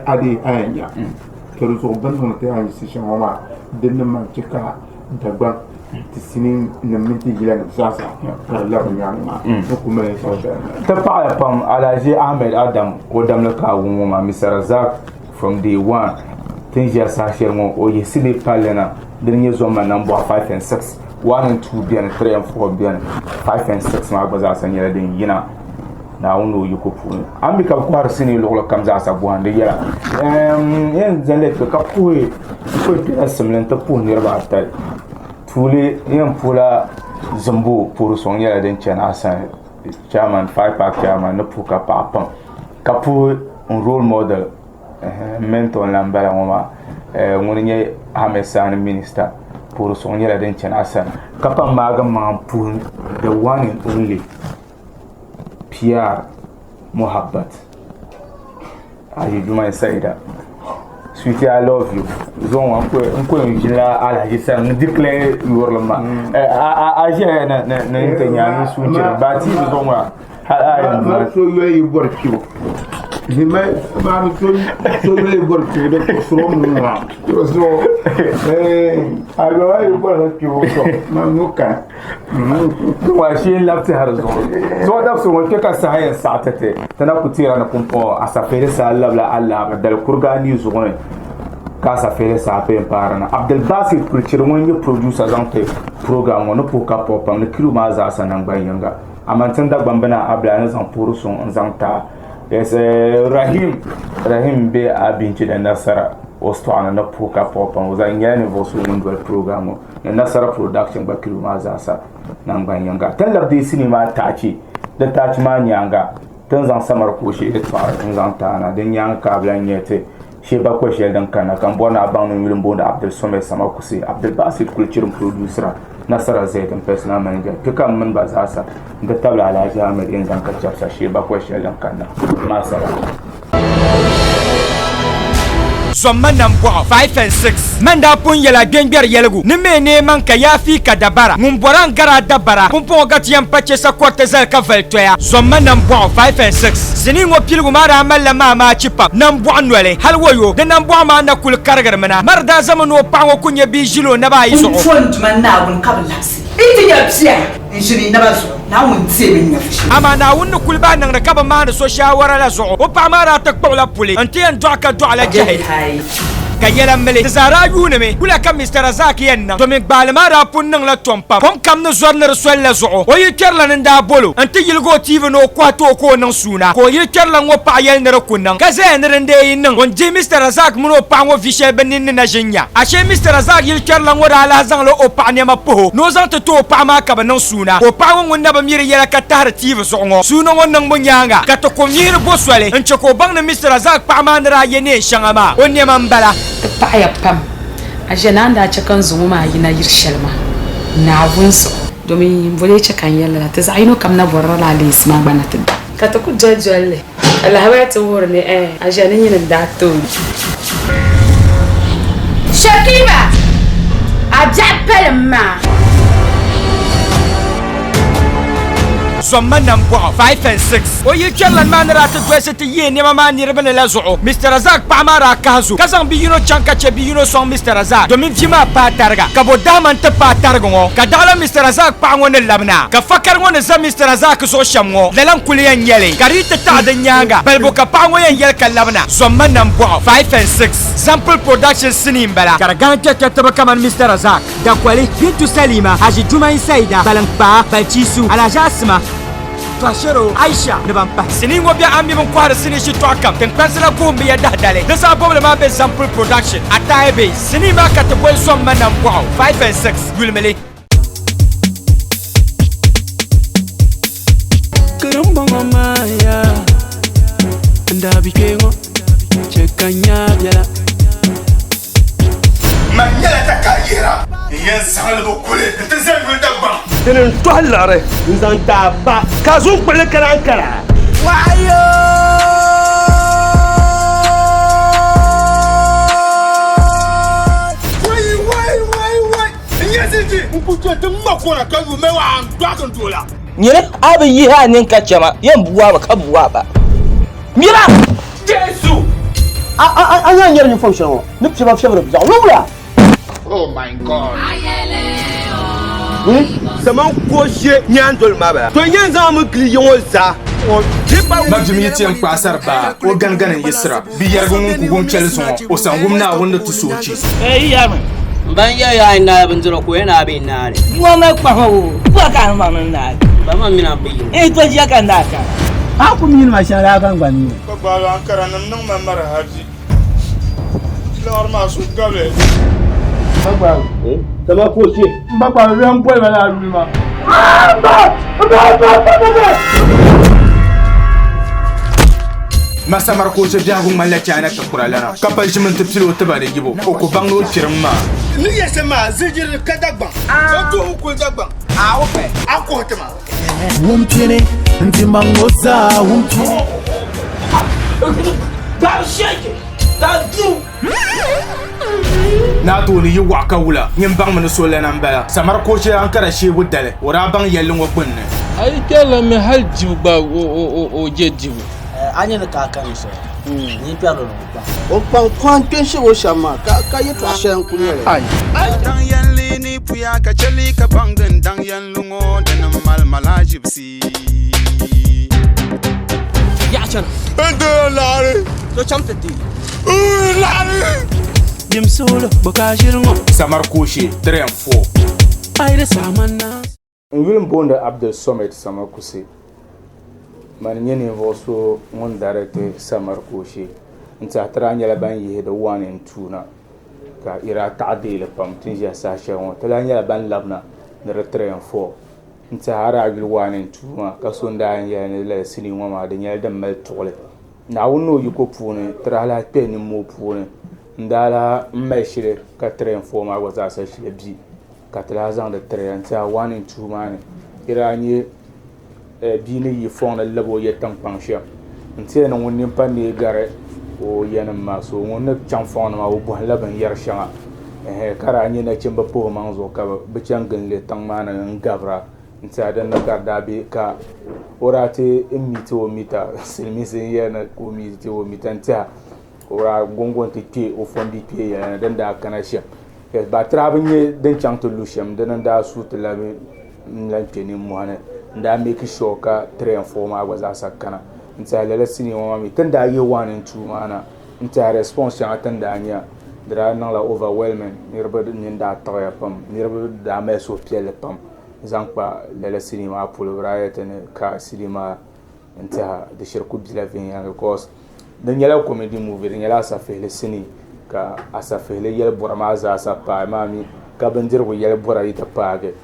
a dee a yɛn nya to di zuɣu bini niŋdi ti a yiɣisi shɛm ŋɔ maa din ni man chɛ ka Dagbaŋ ti sinii nim mini ti yila nim zaa sa ka di labi nyaangi maa ni ku mali yɛltɔɣa shɛli Ti paɣaya pam Alhaji Ahmed Adam o damli ka a wum ŋɔ maa Mr. Razak from day one ti ni ʒiya saha shɛli ŋɔ o yihi sinii palli na dini nyɛ Zomma Nambɔɣu 5 and 6 1 and 2 beni 3 and 4 beni 5 and 6 maa gba zaasa nyɛla din yina Naawuni ni o yiko puuni. A ni mi ka bɛ kɔhiri sinii luɣili kam zaasa bɔhindi yɛla. N yɛn zaŋ li ka puhi n kpɛla simli nti puhi niriba ata. Tuuli n yɛn puhila zimbu puhiri sɔŋ nyɛla din chani a sani. chairman, FIPAG chairman ni puhi ka paɣa pam ka puhi n role model n mentor n lahi bala ŋɔ maa ŋuni nyɛ Ahmed Sani minister puhiri suŋ nyɛla din chani a sani ka pa maagi n maŋa puhi the one and only PR Muhabbat Haji Jumai Saida sweetie I love you zuŋ ŋɔ n ku yɛn ʒinila Alhaji sani n declare yurilim maa a ʒiya ni ni n ti nya n suuchiri baati zuŋ maa hali a yɛn Mali so yoli yi bɔri kpibu ni mali maani so yoli yi bɔri kpibu di puɣisiri o mi maa zuɣu a yoli yi bɔri kpibu to man ŋɔ kani Wa shee n labi tɛhiri zuɣu zuɣu dabisi ŋɔ kpɛ ka saha yɛn saɣi ti ti ti na ku teera ni pumpɔŋɔ asafeeli saa labila alaaba dali kuriga anii zuɣu ni ka asafeeli saa pɛ n paari na Abdulbasit Kulichiri ŋun nyɛ producer zaŋ ti program ŋɔ ni puhi ka puhi pam ni crew maa zaasa nangban yinga amaa tin Dagbamb naa Abila ni zaŋ puhiri suŋ n zaŋ ti a Yes, Rahim Rahim be Abinchi ni Nasara o sitɔɣu ni ni puhi ka puhi pam o zaa nyɛla ninvuɣu so ŋun doli program ŋɔ ni Nasara production gba crew maa zaasa nangban yinga. Ti ni labi deei sinii maa taachi, di taachi maa nyaaŋa ti ni zaŋ samari kuɣu shee yɛltɔɣa n-zaŋ ti a na. Di nyaaŋa ka a bi lahi nya ti shee bakɔi shɛli din kanna ka m bɔri ni a baŋ ni n yuli m-booni Abdul Somed Samakusi, Abdul Basit kuli chirim producer, Nasara Zaid m personal manager. Kpe ka m mini ba zaasa n-ti tabili Alhaji Ahmed yɛn zaŋ ka chɛbisa shee bakɔi shɛli din kanna. Maasala. Zomma nambɔɣu 5 and 6. Man daa pun yɛl a gbɛngbɛri yɛligu ni me neei man ka yaafii ka dabara. Ŋun bɔra n-gari a dabara. Pumpɔŋɔ ka ti yɛn pa che sakɔriti zali ka vali toya. Zomma nambɔɣu 5 and 6. Sinii ŋɔ piligu maa daa malila maamaachi pam nambɔɣu noli. Hali wayo, di nambɔɣu maa na kuli karigirimi na. Mari daa zami ni o paɣa ŋɔ ku nya bia ʒili o naba ayi zuɣu. N po n Duuma Naawuni ka bi labisi. Yi ti nya bia n-ʒini yi naba zuɣu, Naawuni teemi n nya vi shɛli. Amaa Naawuni ni kuli bahi niŋdi ka bi maani so shaawara la zuɣu, o paɣa maa daa ti kpuɣila puli nti yɛn dɔɣi ka dɔɣila jɛhi. Ka yɛla mili, ti zaa daa yuunimi, wula ka Mister Razak yɛn niŋ? Domin gbaali maa daa pun niŋla tom pam. Kom kam ni zɔri ni di soli la zuɣu, o yili kpɛrila ni n-daa bol o nti yiligi o TV ni o kɔhi ti o ka o niŋ suuna. Ka o yili kpɛrila ŋ-ŋɔ paɣa yɛli ni di ku niŋ, ka zaya ni din dee yi niŋ, o ni dihi Mister Razak mini o paɣa ŋɔ vi shɛli bɛ nini ni na ʒi n-nya. Ashee Mister Razak yili kpɛrila ŋɔ daa lahi zaŋla o paɣa nɛma puhi o ni o zaŋ ti ti o paɣa maa ka bɛ niŋ suuna. Ka o paɣa ŋɔ ŋun na bi mi di yɛla ka tahiri TV zuɣu ŋɔ suuna ŋɔ niŋbu nyaaŋa ka ti kum yihiri bo soli n-che ka o baŋ ni Mister Razak paɣa maa ni daa ye neen shɛŋa maa o nɛma m-bala. Ti paɣiya pam. A ʒe ni a ni daa chɛ ka n zaŋ o maa yina yiri shɛli maa, Naawuni zuɣu. Domin m boli chɛ ka n yɛli lala, ti zaɣ yino kam na bɔrila lala leesi maa gba na ti da. Ka ti ku doli doli li, ka lahabaya ti wuhiri ni ɛɛn, a ʒe ni nyini n-daa ti o. Shakiba, a biɛɣu palim maa. Zomma nambɔɣu 5 and 6. O yili kpɛrilan maa ni daa ti dolisi ti yihi nɛma maa niriba ni la zuɣu, Mister Razak paɣa maa daa kahi zo ka zaŋ bi yino chaŋ ka chɛ bi yino sɔŋ Mister Razak domin bia maa paai tariga. Ka bo dahima nti paai tarigi ŋɔ, ka daɣila Mister Razak paɣa ŋɔ ni labina, ka fakari ŋɔ ni za Mister Razak zuɣu shɛm ŋɔ, lala n-kuli yɛn nyɛ li, ka di yi ti taɣi di nyaaŋa balibu ka paɣa ŋɔ yɛn yɛli ka labina. Zomma nambɔɣu 5 and 6. Sample Production sinii m-bala, ka di gahim kpɛrikpɛritiba kamani Mister Razak, Dakoli, Bintu Salima, Haji Jumain Saida, Baliŋkpaa, Balchisu, Alhaji Asima, Bashiro, Aisha ni ban pahi. Sinii ŋɔ be a mi bin kɔhiri sinii shitɔɣu kam tiŋkpansi la kuhim bi ya dahi dali. Di zaɣ bɔbili maa be Zampul Production, Atahi Base. Sinii maa ka ti boli Zom Ma Nambɔɣu 5 and 6, yulimi li. Karimbɔŋɔ maa yaa, n daa bi kpe ŋɔ, chɛ ka n nya biɛla. Man nyɛla takayihira n-yɛn zaŋ li bi kuli nti zali yuli Dagbaŋ. Dini n-tɔhi liɣiri n-zaŋ ti a ba, ka a zuŋ kpuɣili kana n-kara. Wayo! Wai wai wai wai! N nya ziliji n-ku kpe ti ŋma kɔna ka yu mɛ waa n-dɔɣigi n doola. Nyini a bi yihi a nini ka chɛ ma, yɛn bua ba ka bua ba. Mira! Jesu! A a a a nya n-nyɛri ninfɔŋ shɛli ŋɔ ni piɛba fiɛbiri biɛɣu wula? Oh my God! Kaman ko she nyaandoli maa bala. To n-yɛn zaŋ mi gili ya ŋɔ zaa. Mabim yi ti yɛn kpaai sari baa, o ganigani n-yiɣisira. Bi yɛrigi ŋun ku wum chɛli zuŋɔ, o san wum Naawuni ni ti soochi. Ban yɛli ya a yi naai bindira ka o yɛn a bi naai li. Bua mali kpahi o, bua ka a ni maŋ ni naai. Ba ma mini a bi yini. N yi to ʒiya ka n daa kana. A ku mi nima shɛŋa daa ka n gba mi. Ka gbaagi Ankara nim niŋ ma marahaji. Liɣiri maa su gabili. Sama ko che. N ba kpa bɛ n boli ma laa yuli maa. Masa Markoche biɛhigu ŋmanila China tikura lana, ka pali ʒimi nti pili o tiba ni yibu, o ku baŋ ni o kpirim maa. Ni yɛ shɛm maa, zilijiri ka Dagbaŋ. O tuhi kuli Dagbaŋ. A o pɛ, a kuhi ti ma. Wumpini n-ti maŋ o zaa wumpini. Naa tooni yi waɣa ka wula, nyin baŋmi ni so lana m-bala. Samari Koche Ankara sheebu dali, o daa baŋ yɛlli ŋɔ gbunni. A yi kpɛrila mi hali dibu gba o je dibu. A nya ni ka a kani shɛli, nyin kpɛrili ni o kpaŋ. O kpaŋ kɔŋ kpe n-shɛb o shɛm maa, ka yɛtɔɣ shɛli n-kul nyɛ li. Daŋ yɛnli ni puya ka chɛ li ka baŋ din daŋ yɛnli ŋɔ dini mali malaʒibisi. Yaɣa chana. N dila laɣiri. So chaŋ ti deei. N laɣiri. Dim suuli bɔ ka a ʒiri ŋɔ. Samari Kooshe 3 and 4. A yi di saɣimanna. N yuli m-booni Abdul Somad Samakusi. Mani n-nyɛ ninvuɣ so ŋun dariti Samari Kooshe. N tiɛha ti daa nyɛla ban yihi di 1 and 2 na ka yi daa taɣi deei li pam ti ni ʒiya saha shɛli ŋɔ. Ti lahi nyɛla ban labina ni di 3 and 4. N tiɛha a daa yuli 1 and 2 maa ka so n-daa yɛn yɛli ni lala sinii ŋɔ maa di nyɛla din mali tuɣili. Naawuni ni o yiko puuni ti daa lahi kpe nimmoo puuni n-daa lahi mali shili ka 3 and 4 maa gba zaasa shili bi. Ka ti daa zaŋdi tiri ya n-ti a 1 and 2 maa ni di daa nyɛ bia ni yi fɔŋ ni labi o ya tiŋkpaŋ shɛm. N tiɛhi ni ŋun nini pa neei gari o yanima maa so ŋun ni chaŋ fɔŋ ni maa o bɔhimla binyɛr shɛŋa ɛhɛn ka daa nyɛ nachimba pahi o maŋ zuɣu ka bɛ chaŋ gili li tiŋ maa ni n-gabira n tiɛha din ni ka di daa be ka o daa ti miiti o mita silimiinsi n-yɛli ni ka o miiti o mita n tiɛha o daa gɔŋgo nti kpe o fɔndi kpee yɛla ni din daa kana shɛm. Baatira bi nyɛ din chaŋ ti lu shɛm dini n-daa suui ti labi n-lahi kpe nimmɔhi ni n-daa meeki shuwa ka 3 and 4 maa gba zaasa kana n-tiɛhi lala sinii ŋɔ maa mi ti ni daa yihi 1 and 2 maa na n-tiɛhi response shɛŋa ti ni daa nya di daa niŋla overwhelming niriba nini daa tiɣiya pam niriba daa mali suhupiɛlli pam zaŋ kpa lala sinii maa polo bɛ daa yɛli ti ni ka sinii maa n-tiɛha di shiri kuli bela viɛnyɛliŋga because Di nyɛla komidi muuvi di nyɛla asafihili sinii ka asafihili yɛli bɔra maa zaasa paai maa mi ka bindirigu yɛli bɔra yi ti paagi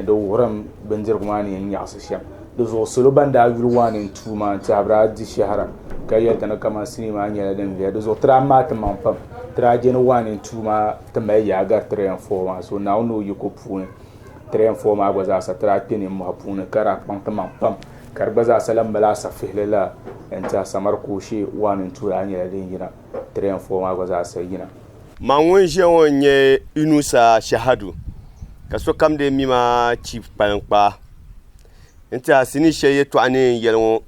di wuhurimi bindirigu maa ni yɛn nyaɣasi shɛm di zuɣu salo ban daa yuli 1 and 2 maa n tiɛha bi daa di shɛhira ka yɛli ti ni kamani sinii maa nyɛla din viɛla di zuɣu ti daa maai ti maŋ pam ti daa je ni 1 and 2 maa ti mali yaa gari 3 and 4 maa so Naawuni ni o yiko puuni 3 and 4 maa gba zaasa ti daa kpɛ nimmohi puuni ka daa kpaŋ ti maŋ pam Ka di gba zaa sa lahi mali asafihili la n-ti Samari Kooshe 1 and 2 daa nyɛla din yina 3 and 4 maa gba zaa sa yina. Man ŋun ʒiya ŋɔ n-nyɛ Inusa Shahadu ka sokam dii mi ma Chief Kpalinkpaa. N tiɛha sinii shɛli yɛltɔɣa ni yɛn yɛli ŋɔ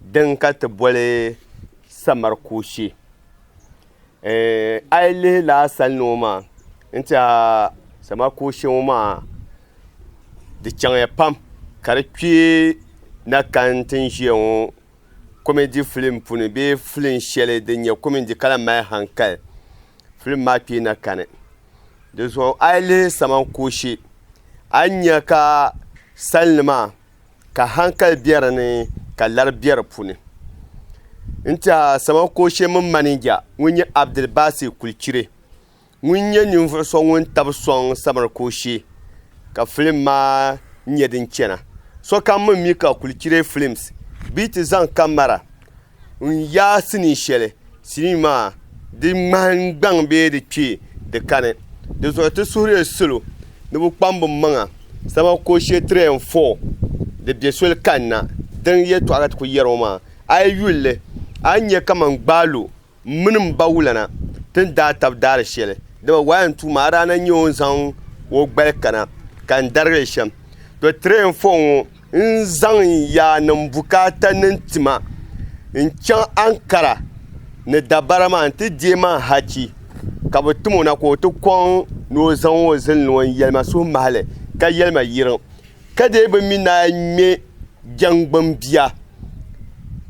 din ka ti boli Samari Kooshe. A yi lihi laa sali ni ŋɔ maa n tiɛha Samari Kooshe ŋɔ maa Di chaŋya pam ka di kpee na kani ti ni ʒiya ŋɔ komɛdi filim puuni bee filim shɛli din nyɛ komɛdi ka lahi mali hankali filim maa kpee na kani di zuɣu a yi lihi samankooshe a ni nya ka salinima maa ka hankali bɛ dinni ka lari bɛ di puuni n tiɛha samankooshe mini manija ŋun nyɛ abdulbasi kulichire Ŋun nyɛ ninvuɣu so ŋun tabi sɔŋ Samari Kooshe ka filim maa nyɛ din chana. Sokam mi mi ka Kulichire Films bɛ yi ti zaŋ kamara n-yaai sinii shɛli, sinii maa di ŋmahingbaŋ bee di kpee di kani. Di zuɣu ti suhirila salo ni bɛ kpaŋ bɛ maŋa Samari Kooshe 3 and 4 di be soli kanna. Din yɛltɔɣa ka ti kuli yɛri ŋɔ maa a yi yuli li a ni nya kaman gbaalo M mini m ba wulana ti ni daa tab daari shɛli, dama waya n-tuui ma, a daa na nyɛ o ni zaŋ o gbali kana ka n darigi li shɛm. To tirɛɛn fo ŋɔ n-zaŋ n yaannim bukaata ni n tima n-chaŋ Ankara ni dabara maa nti deei ma hachi ka bɛ tim o na ka o ti kɔŋ ni o zaŋ o zilinli ŋɔ n-yɛli ma suhumahili ka yɛli ma yiriŋ ka dee bi mi ni a ŋme jɛŋgbini bia.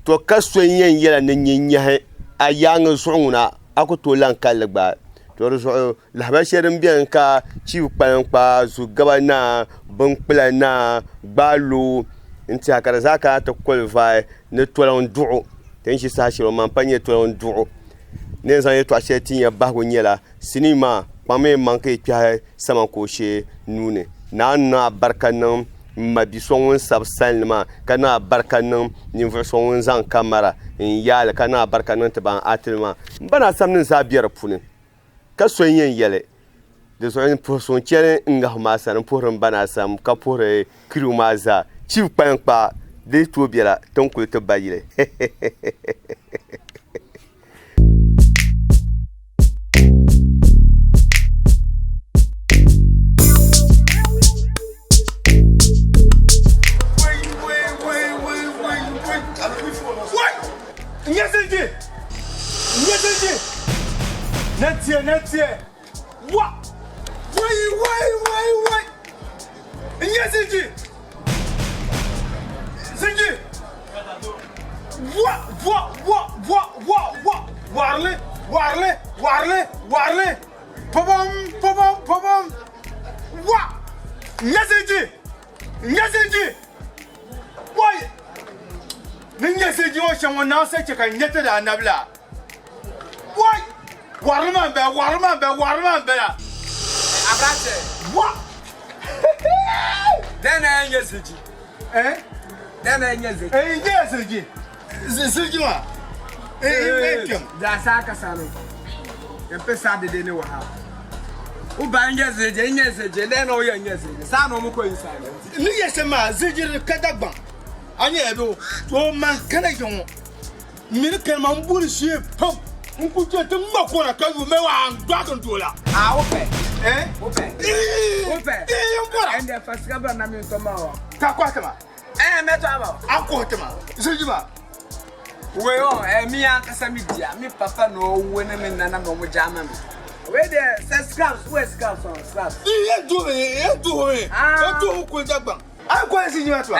To ka so n-yɛn yɛla ni nyin nyahi a yaaŋa zuɣu ŋuna a ku tooi lan kali li gbaai. To di zuɣu lahibali shɛli din beni ka chibi kpaliŋkpaa, zugaba naa, binkpula naa, gbaalo n-tiɛha ka di zaa kana ti qualify ni toliŋ duɣu. Ti ni ʒi saha shɛli ŋɔ maa m-pa nyɛ toliŋ duɣu. Ni yɛn zaŋ yɛltɔɣa shɛli ti ya bahigu nyɛla sinii maa. Kpaŋmi yi maŋ ka yi kpɛhi Samankooshe nuu ni. Naa niŋ abarika niŋ m ma bi so ŋun sabi salinli maa, ka niŋ abarika niŋ ninvuɣ so ŋun zaŋ kamara n-yaai li, ka niŋ abarika niŋ ti ban atili maa. M ba naa samnim zaa be di puuni, ka so n-yɛn yɛli, Di zuɣu n puhi suŋ chani n ŋahi maa sani, m puhiri m ba naa sam, ka puhiri crew maa zaa. Chief kpaliŋkpaa, di yi tooi bela, ti ni kuli ti ba yili. Warili warili warili warili pɔbɔm pɔbɔm pɔbɔm wa n-nyɛ ziliji n-nyɛ ziliji wai ni nyɛ ziliji ŋɔ shɛm ŋɔ naawuni sa chɛ ka n nyɛ ti daa nabila wai warili maa m-bala warili maa m-bala warili maa m-bala Abrante wa Dɛna n-nyɛ ziliji eh Dɛna n-nyɛ ziliji eh n-nyɛ ziliji Ziliji maa eh kpɛm. Da saa ka sani yɛn saa dede ne wɔ ha. Wo ba nyɛ ziliji nyɛ ziliji dɛn na woyɛ nyɛ ziliji saa na ɔmo kɔ yi saa. Ni yɛ sɛ maa ziliji ka Dagbaŋ a nyɛ bɛ o man kana yɛ ŋɔ mini kani ma n buri shee pam n ku chɛ ti ŋma kona ka yu mɛ wa n dɔɣi n doola. Ah wo pɛ. Eh? Wo pɛ. Wo pɛ. Ee n bɔra. Ɛnde fa sika bra na mi ntɔ ma wa. Ka kɔhi ti ma. Ɛɛ mɛtɔ ama. A kɔhi ti ma ziliji maa. Wei ɔ ɛɛ mi ankasa mi dia mi papa na ɔwuo ne mi nana na ɔmo gya ama mi. Wei deɛ sɛ scraps wɛ scraps ɔ scraps. Yɛ du mi yɛ du mi yɛ du mi kuli Dagbaŋ. A kɔhi ziliji maa ti ma.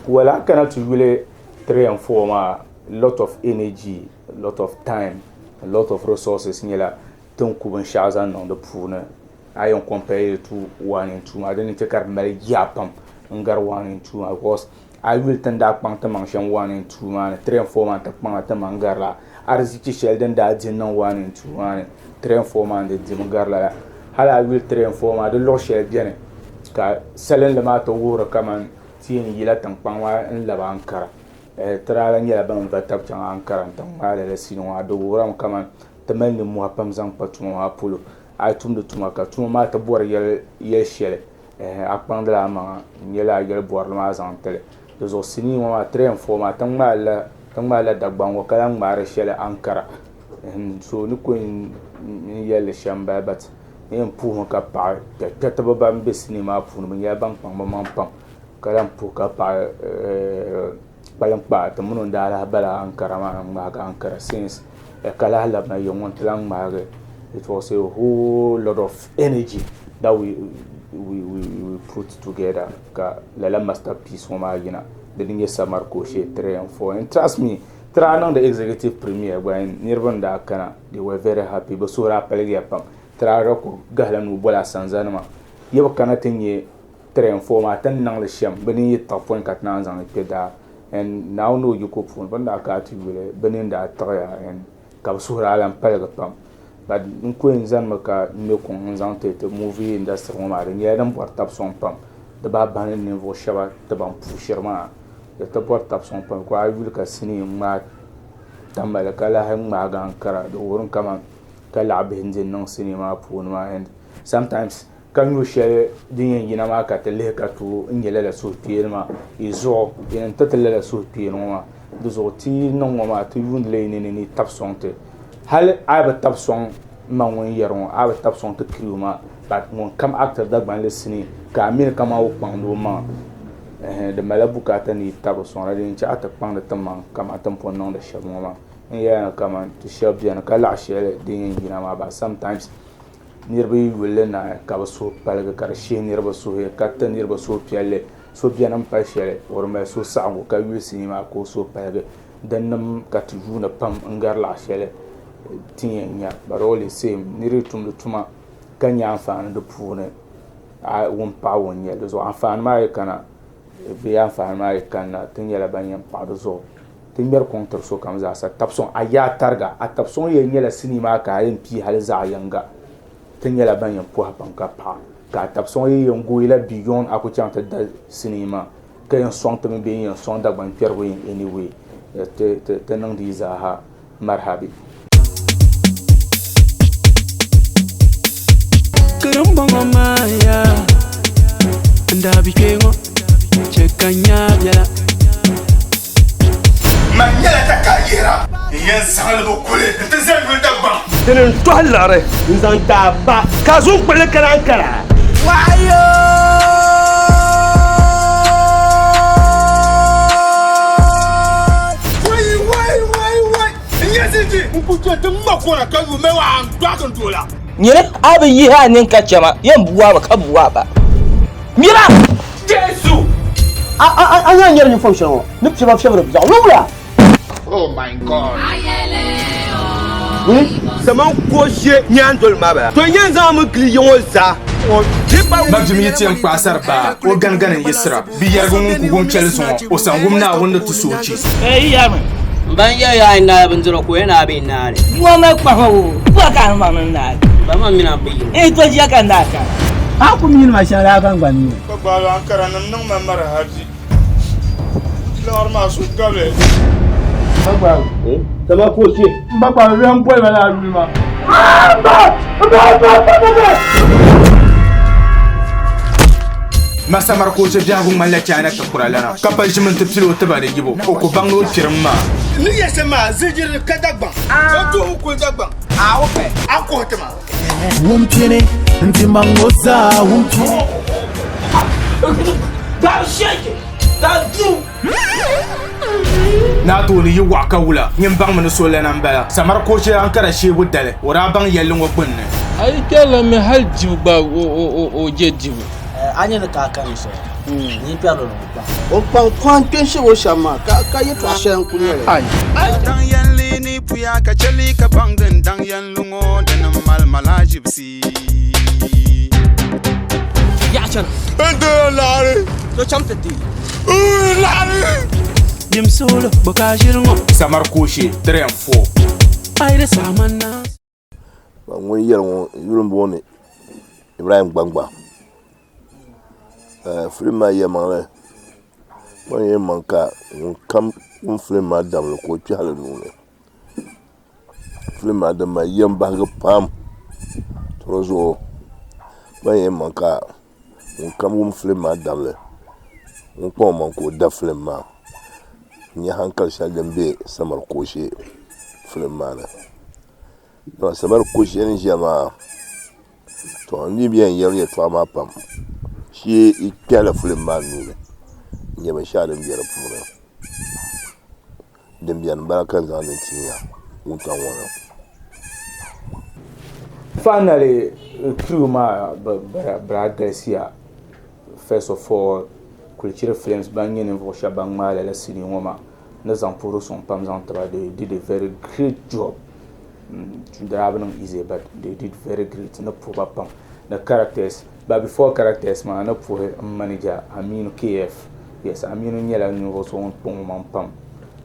Well a kana ti yuli 3 and 4 maa lot of energy, lot of time, lot of resources nyɛla tin ku binshɛɣu zaŋ niŋ di puuni a yɛn compare li to 1 and 2 maa di ni chɛ ka di mali yaa pam n gari 1 and 2 maa because a yuli ti ni daa kpaŋ ti maŋ shɛm 1 and 2 maa ni 3 and 4 maa ti kpaŋa ti maŋ gari la arizichi shɛli din daa di niŋ 1 and 2 maa ni 3 and 4 maa ni di dimi gari lala hali a yuli 3 and 4 maa di luɣu shɛli biɛni ka salinli maa ti wuhiri kamani ti yɛn yila tinkpaŋ maa n labi Ankara ti daa lahi nyɛla ban va tabi chaŋ Ankara n ti ŋmaai lala siini ŋɔ maa di wuhirimi kamani ti mali nimmɔhi pam zaŋ kpa tuma maa polo. A yi tumdi tuma ka tuma maa ti bɔri yɛl shɛli, ɛɛh a kpaŋdila a maŋa n-nyɛ lala yɛl bɔrili maa zaŋ ti li. Di zuɣu sinii ŋɔ maa, 3 and 4 maa, ti ŋmaai la Dagbaŋ ŋɔ ka lahi ŋmaari shɛli Ankara. So ni ku n yɛli li shɛm m-bala but n yɛn puhimi ka paɣi kpɛrikpɛritiba ban be sinii maa puuni bɛ nyɛla ban kpaŋ bɛ maŋ pam ka lahi puhi ka paɣi kpaliŋkpaa ti mini o ni daa lahi bala Ankara maa n-ŋmaagi Ankara since ka lahi labina ya ŋɔ nti lahi ŋmaagi it was a whole lot of energy that we, we, we, we put together ka lala masterpiece ŋɔ maa yina di ni nyɛ Samari Koshee 3 and 4 and trust me ti daa niŋdi executive premiere gba niriba n daa kana they were very happy bɛ suhu daa paligiya pam ti daa kuli gahila nuu boli asanzanima yi bi kana ti nya 3 and 4 maa ti ni niŋ li shɛm bɛ ni yi tiɣi pɔi ka ti naan zaŋ li kpe daa and Naawuni ni o yiko puuni bɛ ni daa kana ti yuli bɛ nini daa tiɣiya and ka bɛ suhu daa lan paligi pam but n ku yɛn zanimi ka ŋme kuŋ n-zaŋ ti ti movie industry ŋɔ maa di nyɛla din bɔri tab sɔŋ pam di bahi bahi ni ninvuɣ shɛba ti ban pushiri maa di ti bɔri tab sɔŋ pam ka a yuli ka sinii ŋmaai Tamale ka lahi ŋmaagi Ankara di wuhirimi kaman ka laɣibihi n-di niŋ sinii maa puuni maa and sometimes Ka nyu shɛli din yɛn yina maa ka ti lihi ka tooi n-nya lala suhukpeeni maa yi zuɣu yɛn n-ti ti lala suhukpeeni ŋɔ maa. Di zuɣu ti yi niŋ ŋɔ maa ti yuundila yi nini ni yi tabi sɔŋ ti. Hali a yi bi tabi sɔŋ ma ŋun yɛri ŋɔ, a yi bi tabi sɔŋ ti crew maa but ŋun kam actiri Dagbanli sinii ka a mi ni kaman o kpaŋdi o maŋa ɛhɛn di malila bukaata ni yi tabi sɔŋda din chɛ a ti kpaŋdi ti maŋ kaman ti ni pun niŋdi shɛm ŋɔ maa. N yɛla ni kaman ti shɛba beni ka laɣ shɛli din yɛn yina maa but sometimes Niriba yi yuli li naai ka bɛ suhu paligi ka di shihi niriba suhi ka ti niriba suhupiɛlli. So beni m-pali shɛli o di mali suhusaɣiŋgu ka yuli sinii maa ka o suhu paligi. Dinnim ka ti yuuni pam n-gari laɣ shɛli ti ni yɛn nya. But all the same nira yi tumdi tuma ka nya anfaani di puuni a ŋun paɣi ŋun nya di zuɣu anfaani maa yi kana bee anfaani maa yi kanna ti nyɛla ban yɛn paɣi di zuɣu. Ti ŋmɛri kɔŋ tiri sokam zaasa. Tabisɔŋ, a yaa tariga, a tabisɔŋ yɛn nyɛla sinii maa ka a yɛn pii hali zaɣ yiŋga. Ti nyɛla ban yɛn pɔhi pam ka paɣa, ka a tabisɔŋ yi yɛn gooi la beyond a ku chaŋ ti da sinii maa ka yɛn sɔŋ ti mi bee n-yɛn sɔŋ Dagbaŋ kpɛrigu in any way. Ti ti niŋdi yi zaaha marhabi. Karimbɔŋɔ maa yaa n daa bi kpe ŋɔ chɛ ka n nya biɛla. Man nyɛla takayihira n yɛn zaŋ li bi kuli nti zali yuli Dagbaŋ. Dini n-tɔhi liɣiri n-zaŋ ti a ba, ka a zuŋ kpuɣili kana Ankara. Wai wai wai wai n nyɛ ziliji n ku chɛ ti ŋma kɔna ka yu mɛ waa n dɔɣi n doola. Nyini a bi yihi a nini ka chɛ ma, yɛn bua a mi ka bua a ba. Mira! Jesu! A a a a nya n nyari uniform shɛli ŋɔ ni piɛba fiɛbiri biɛɣu ni wula? Oh my God! Saman kooshe nyaandoli maa bala. To n-yɛn zaŋ mi gili ya ŋɔ zaa. Mabim yi ti yɛn kpaai sari baa, o ganigani n-yiɣisira. Bi yɛrigi ŋun ku wum chɛli zuŋɔ, o san wum Naawuni ni ti soochi. N ba n yɛli a yi naai bindira ka o yɛn a bi naai li. Bua mali kpahima o, bua ka a ni maŋ ni naai. Ba ma mini a bi yini. N yi to ʒiya ka n daa kana. A ku mi nima shɛŋa daa ka n gba mi. Ka gbaagi Ankara nim niŋ ma marahaji. Liɣiri maa so gabili. N ba gbaagi. Sama ka o chɛ. N ba gbaagi bɛ n boli ma laa yuli maa. Masa Markoche biɛhigu ŋmanila China tikura lana, ka pali ʒimi nti pili o tiba ni yibu, o ku baŋ ni o kpirim maa. Ni yɛ shɛm maa, zilijiri ka Dagbaŋ, o tuhi kuli Dagbaŋ, a kuhi ti ma. Wum pini n-ti maŋ o zaa wum pini. Naa tooni yi waɣa ka wula, nyin baŋmi ni so lana m-bala. Samari Koche Ankara sheebu dali, o daa baŋ yɛlli ŋɔ gbunni. A yi kpɛrila mi hali dibu gba o je dibu. A nya ni ka a kani shɛli, nyin kpɛrili ni o kpaŋ. O kpaŋ kɔŋ kpe n-shɛb o shɛm maa, ka yɛtɔɣ shɛli n-kul nyɛ li. Daŋ yɛnli ni puya ka chɛli ka baŋ din daŋ yɛnli ŋɔ dini m-mali malaʒibisi. Yaɣa chana. N dila laɣiri. So chaŋ ti deei. N laɣiri. Dim suhuli bɔ ka a ʒiri ŋɔ. Samari Kooshe 3 and 4. A yi di saɣima na. Ŋun yɛri ŋɔ yuli m-booni Ibrahim Gbangba filim maa yɛlimaŋli o ni yɛn niŋ ka ŋunkam wum filim maa damli ka o kpɛhi li nuu ni filim maa din mali yɛm bahigu pam di zuɣu bɛ ni yɛn niŋ ka ŋunkam wum filim maa damli ŋun kpaŋ o maŋ ka o da filim maa n nya hankali shɛli din bɛ samari kooshɛ filim maa ni samari kooshɛ ni ʒiya maa To n ni yɛn yɛli yɛltɔɣa maa pam shee yi kpɛhila filim maa nuuni n nyɛ binshaɣu din bɛ di puuni din biɛni n bala ka n zaŋdi n tinya wuntaŋ ŋɔ ni. Finally crew maa bi daa galisiya first of all Kulichiri films ban nyɛ ninvuɣu shɛba ban ŋmaai lala sinii ŋɔ maa ni zaŋ puhiri suŋ pam zaŋ tiba they did a very great job. Di daa bi niŋ easy but they did very great ni puhi ba pam ni characters but before characters maa ni puhi n manager Aminu KF yes Aminu nyɛla ninvuɣu so ŋun kpaŋ o maŋ pam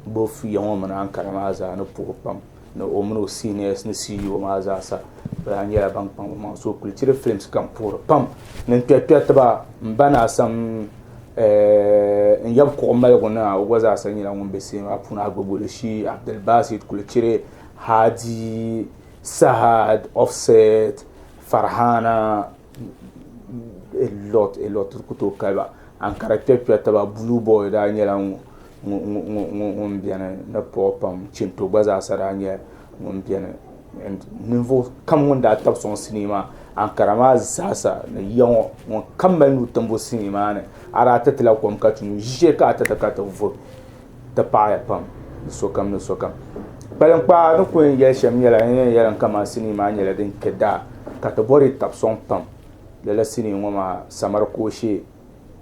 both ya ŋɔ mini Ankara maa zaa ni puhi pam ni o mini o seniors ni CEO maa zaa sa bi daa nyɛla ban kpaŋ bi maŋ so Kulichiri films ka n puhiri pam ni n kpɛri kpɛriti ba n ba ni Asam n yab kuɣu maligu naa o gba zaa sa nyɛla ŋun be sinii maa puuni Agboboloshi Abdulbasit Kulichiri Hadi, Sahad, Offset, Farhana, a lot, a lot ti ku tooi kali ba. Ankara kpɛrikpɛri taba Blue boy daa nyɛla ŋun beni ni puɣi pam. Chinto gba zaa sa daa nyɛla ŋun beni and ninvuɣu kam ŋun daa tabi sɔŋ sinii maa Ankara maa zaasa ni ya ŋɔ ŋun kam mali nuu timbu sinii maa ni a daa ti ti la kom ka ti nyu ʒiishee ka a ti ti ka ti vuhi. Ti paɣaya pam ni sokam ni sokam. Kpaliŋkpaa ni ku yɛn yɛli shɛm nyɛla n yɛn yɛli kaman sinii maa nyɛla din kpe daa ka ti bɔri tabi sɔŋ pam. Lala sinii ŋɔ maa Samari Kooshee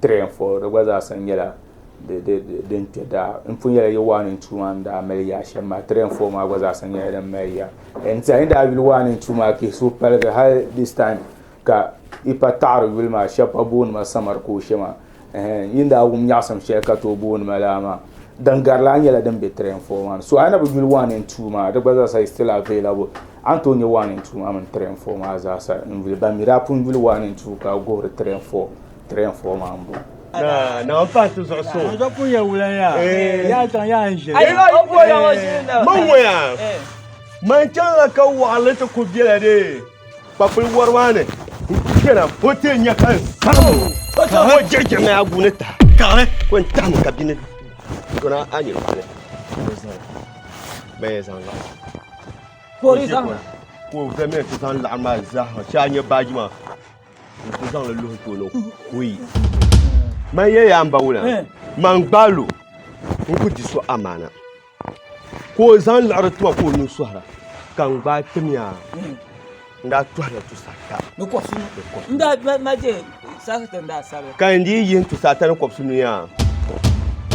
3 and 4 di gba zaa sa nyɛla din kpe daa. N pun yɛli yi 1 and 2 maa ni daa mali yaa shɛm maa 3 and 4 maa gba zaa sa nyɛla din mali yaa. N tiɛha yi daa yuli 1 and 2 maa ka yi suhu paligi hali this time ka yi pa taɣiri yuli maa shɛba pa booni ma Samari Kooshee maa. Ɛhɛn, yi ni daa wum nyaɣisim shɛli ka tooi booni ma laa maa. Din gari laa nyɛla din be 3 and 4 maa ni. So a yi na bi yuli 1 and 2 maa, di gba zaa sa is still available. A ni tooi nya 1 and 2 maa mini 3 and 4 maa zaa sa n-yuli. Ban mi daa pun yuli 1 and 2 ka guhiri 3 and 4, 3 and 4 maa m-bɔŋɔ. Na na n pahi ti zuɣu so. N pun yɛ wula yaa. Yaa chaŋ yaa n ʒe. Man ŋɔ yaa. Man chaŋla ka waɣili ti ku bela dee. Kpakpuli wari maa ni n kpɛna o ti nya ka n saɣim o jiɣijiɣi mi agu ni tahi kaɣili ko n tahimi ka bini dona a nyini kpani bɛn zaŋ laɣim ka o vɛmi ti zaŋ laɣim maa zaa shee a nyɛ baaji maa n ti zaŋli luhi tooni kuyi man yɛ yaa n ba wula man gbaalo n ku di so amaana ka o zaŋ liɣiri tuma ka o nuu sɔhira ka n gbaai timiya n daa tɔhila tusaata ni kɔbisinu n daa ma je sakiti n daa sabi ka n dii yihi tusaata ni kɔbisinu yaa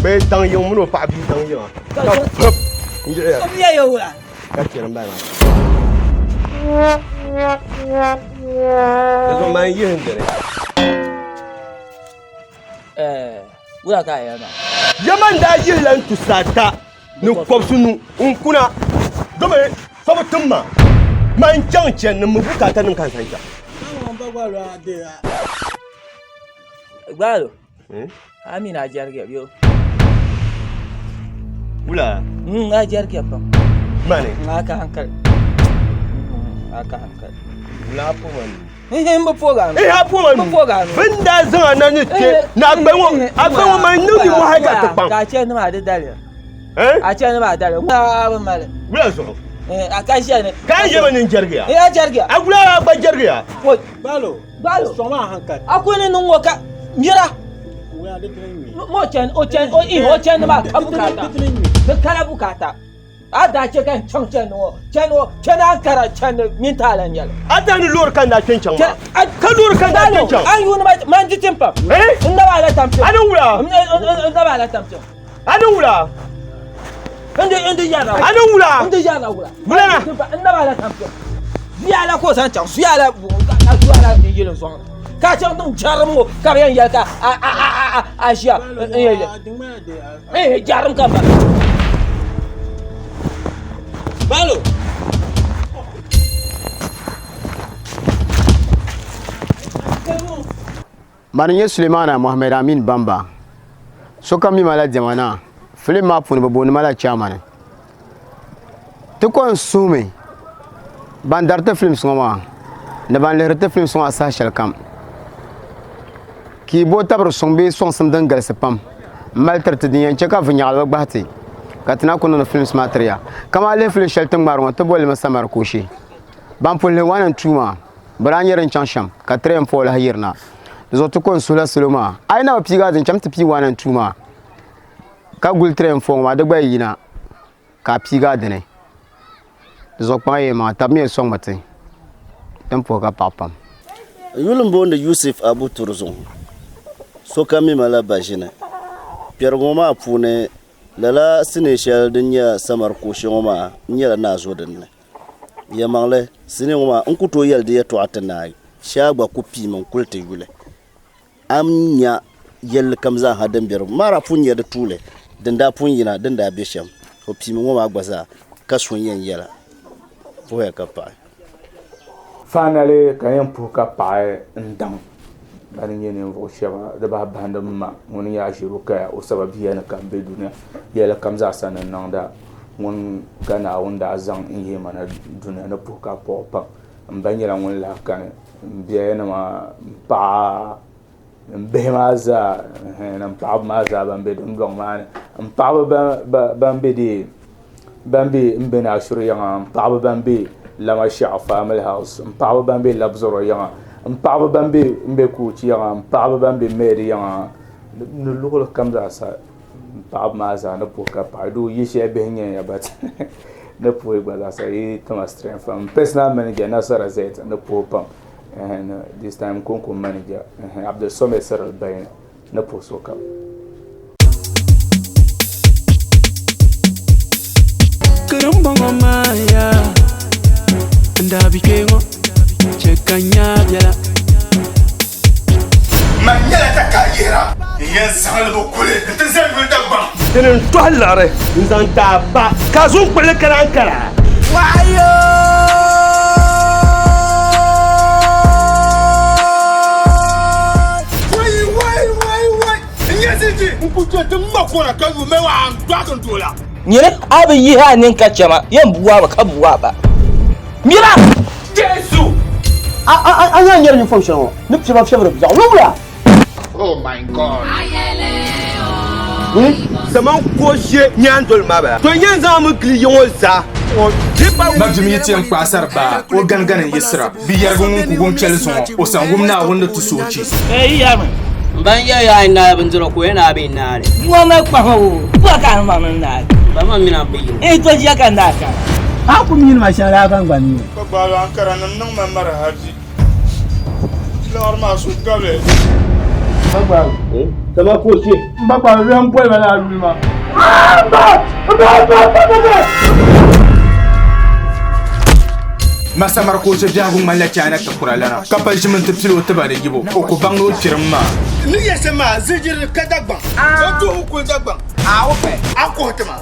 bee daŋ yiŋ mini o paɣa bia daŋ yiŋa ka pip n yiɣiya o bia yɛ wula ka chɛri n bala maa di zuɣu man yihi n dini Wula ka a yɛli maa? Ya man daa yihila n tusaata ni kɔbisinu n-kuna domi so bi tim ma man chaŋ chani ni m mi bukaatanim ka n zaŋ chaŋ. Gbaalo, a mi ni a jɛrigiya bee? Wula? A jɛrigiya pam. Mani? A ka hankali. A ka hankali. Wula a po ma nuu? N bi poog a nuu. Eh, a po ma nuu. N bi poog a nuu. Bin daa zaŋ a na ni kpe ni a gba ŋɔ a gba ŋɔ man niŋ nimmohi hali ka ti kpaŋ. Ka a chani maa di daliya. Eh? A chani maa daliya. A bi mali. Wula zuɣu? Eh, a ka ʒiya ni. Ka a ʒiya ni n jɛrigiya? Eh, a jɛrigiya. A wula a gba jɛrigiya? Gbalo. Gbalo. Sɔŋ a hankali. A kuli ni niŋ ŋɔ ka mira. Mo chani o chani o o chani maa ka bukaata. Di kala bukaata. A daa chɛ ka n chaŋ chandi ŋɔ chandi ŋɔ chani Ankara chandi mini taala n nyɛli. A daa ni loori ka n daa kpe n-chaŋ maa. Ka loori ka n daa kpe n-chaŋ. A yuuni ma man di tim pam. N naba ala tampiŋ. A ni wula? N naba ala tampiŋ. A ni wula? N di n di yɛrila wula. A ni wula? N di yɛrila wula. Wula na. N naba ala tampiŋ. Zuya ala ka o zaŋ chaŋ zuya ala ka zuya ala yili n sɔŋ. Ka chaŋ niŋ jarim ŋɔ ka bɛ yɛn yɛli ka a a a a a ʒiya n yɛn yɛli jarim ka ba. Balo. Mani n-nyɛ Sulemana Mohammed Amin Bamba. Sokam mi ma la diɛma naa. Filim maa puuni bɛ booni ma la chaamani. Ti ko n-suhimi ban dari ti films ŋɔ maa ni ban lihiri ti films ŋɔ maa saha shɛli kam ka yi bo tabiri suŋ bee sɔŋsim din galisi pam m-mali tiri ti din yɛn che ka vinnyaɣili bi gbahi ti ka ti na ku niŋdi films maa tiri ya. Kamani lihi filim shɛli ti ni ŋmaari ŋɔ ti boli li mi Samari Kooshee. Ban pun lihi 1 and 2 maa bɛ daa nyɛ din chaŋ shɛm ka 3 and 4 lahi yirina. Di zuɣu ti ko n-suhila salo maa a yi na bi piigi a din cham ti pii 1 and 2 maa ka guli 3 and 4 ŋɔ maa di gba yi yina ka a piigi a dini. Di zuɣu kpaŋ ya yimaŋa tabimiya sɔŋmi ti din puhi ka paɣi pam. N yuli m-booni Yusuf Abu Turzun. Sokam mi ma la Baʒini. Kpɛrigu ŋɔ maa puuni lala sinii shɛli din nyɛ Samari Kuɣushi ŋɔ maa n-nyɛla naazo din ni. Yɛlimaŋli, sinii ŋɔ maa n ku tooi yɛli di yɛtɔɣa ti naai. Shee a gba ku piimi n-kuli ti yuli. A ni nya yɛlli kam zaa ha din be di maa pun nyɛ di tuuli din daa pun yina din daa be shɛm. O piimi ŋɔ maa gba zaa ka so n-yɛn yɛla. Puhiya ka paɣi. Finally ka n yɛn puhi ka paɣi n daŋ bani nyɛ ninvuɣu shɛba di bahi bahindi m ma ŋuni nyɛ Aʒiru kaya o sababiya ni ka m be dunia yɛlli kam zaa sa ni niŋda ŋuni ka Naawuni daa zaŋ n yihi ma na dunia ni puhi ka paɣi o pam m ba nyɛla ŋun lahi kani M biɛyanima, m paɣa, m bihi maa zaa ni m paɣaba maa zaa ban be dundɔŋ maa ni m paɣaba ban be dee ban be m be Naashuri yiŋa m paɣaba ban be Lamashaɣu family house m paɣaba ban be Labzɔro yiŋa m paɣaba ban be m be Koochi yiŋa m paɣaba ban be Mɛdi yiŋa ni luɣili kam zaa sa M paɣaba maa zaa ni puhi ka paɣi doo yi shɛli bihi nyɛ ya but ni puhi gba zaa sa yi tima strength pam personal manager Nasara Z ni puhi pam this time konko manager Abdul Somɛ Cyril Bayini ni puhi sokam. Karimbɔŋɔ maa yaa n daa bi kpe ŋɔ chɛ ka n nya biɛla. Man nyɛla takayihira n yɛn zaŋ li bi kuli nti zali yuli Dagbaŋ. Dini n-tɔhi liɣiri n-zaŋ ti a ba, ka a zuŋ kpuɣili kana Ankara. Wai wai wai wai! N nya ziliji n-kul chɛ ti ma kɔna ka yu mɛ waa n-dɔɣi n doola. Nyini a bi yihi a nini ka chɛ ma, yɛn bua a mi ka bua a ba. Mira! Jesu! A a a a nya n nyari uniform shɛli ŋɔ ni piɛba fiɛbiri biɛɣu ni wula? Oh my God! Zaman kooshe nyaandoli maa bala. To n-yɛn zaŋ mi gili yiŋɔ zaa. Mabim yi ti yɛn kpaai sari baa, o ganigani n-yiɣisira. Bi yɛrigi ŋun ku wum chɛli zuŋɔ, o san wum Naawuni ni ti soochi. N ba n-yɛli ya a yi naai bindira ka o yɛn a bee naai li. Bua mali kpahima o, bua ka a ni maŋ ni naai. Ba ma mini a bi yim. N yi to ʒiya ka n daa kana. A ku mi nima shɛŋa daa ka n gba mi. Ka gbaali Ankara nim niŋ ma mara haji. Liɣiri maa so gabi. N ba gbaali. Sama ka o che. N ba gbaali bɛ n boli ma laa yuli maa. Masa Markoche biɛhigu ŋmanila China tikura lana, ka pali ʒimi nti pili o tiba ni yibu, o ku baŋ ni o kpirim maa. Ni yɛ shɛm maa, zilijirili ka Dagbaŋ. O tuhi kuli Dagbaŋ. A o pɛ, a kuhi ti ma.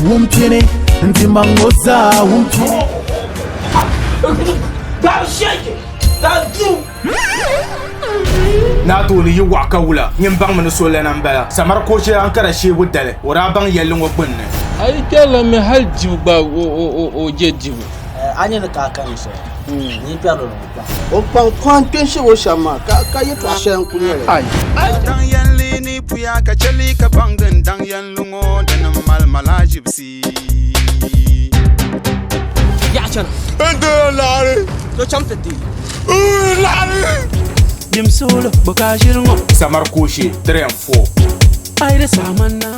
Wum pini n-ti maŋ ŋɔ zaa wum pini. Naa tooni yi waɣa ka wula, nyin baŋmi ni so lana m-bala. Samari Koche Ankara sheebu dali, o daa baŋ yɛlli ŋɔ gbunni. A yi kpɛrila mi hali dibu gba o je dibu. A nya ni ka a kani shɛli ni kpɛrili ni o kpaŋ. O kpaŋ kɔŋ kpe n-shɛbi o shɛm maa ka yɛtɔɣ shɛli n-kul nyɛ li. Daŋ yɛnli ni puya ka chɛli ka baŋ din daŋ yɛnli ŋɔ dini mali malaʒibisi. Yaɣa chana. N dila laɣiri. To chaŋ ti deei. N laɣiri. Dim suuli bɛ ka ʒiri ŋɔ. Samari Koche 3 and 4. A yi di saɣi man na.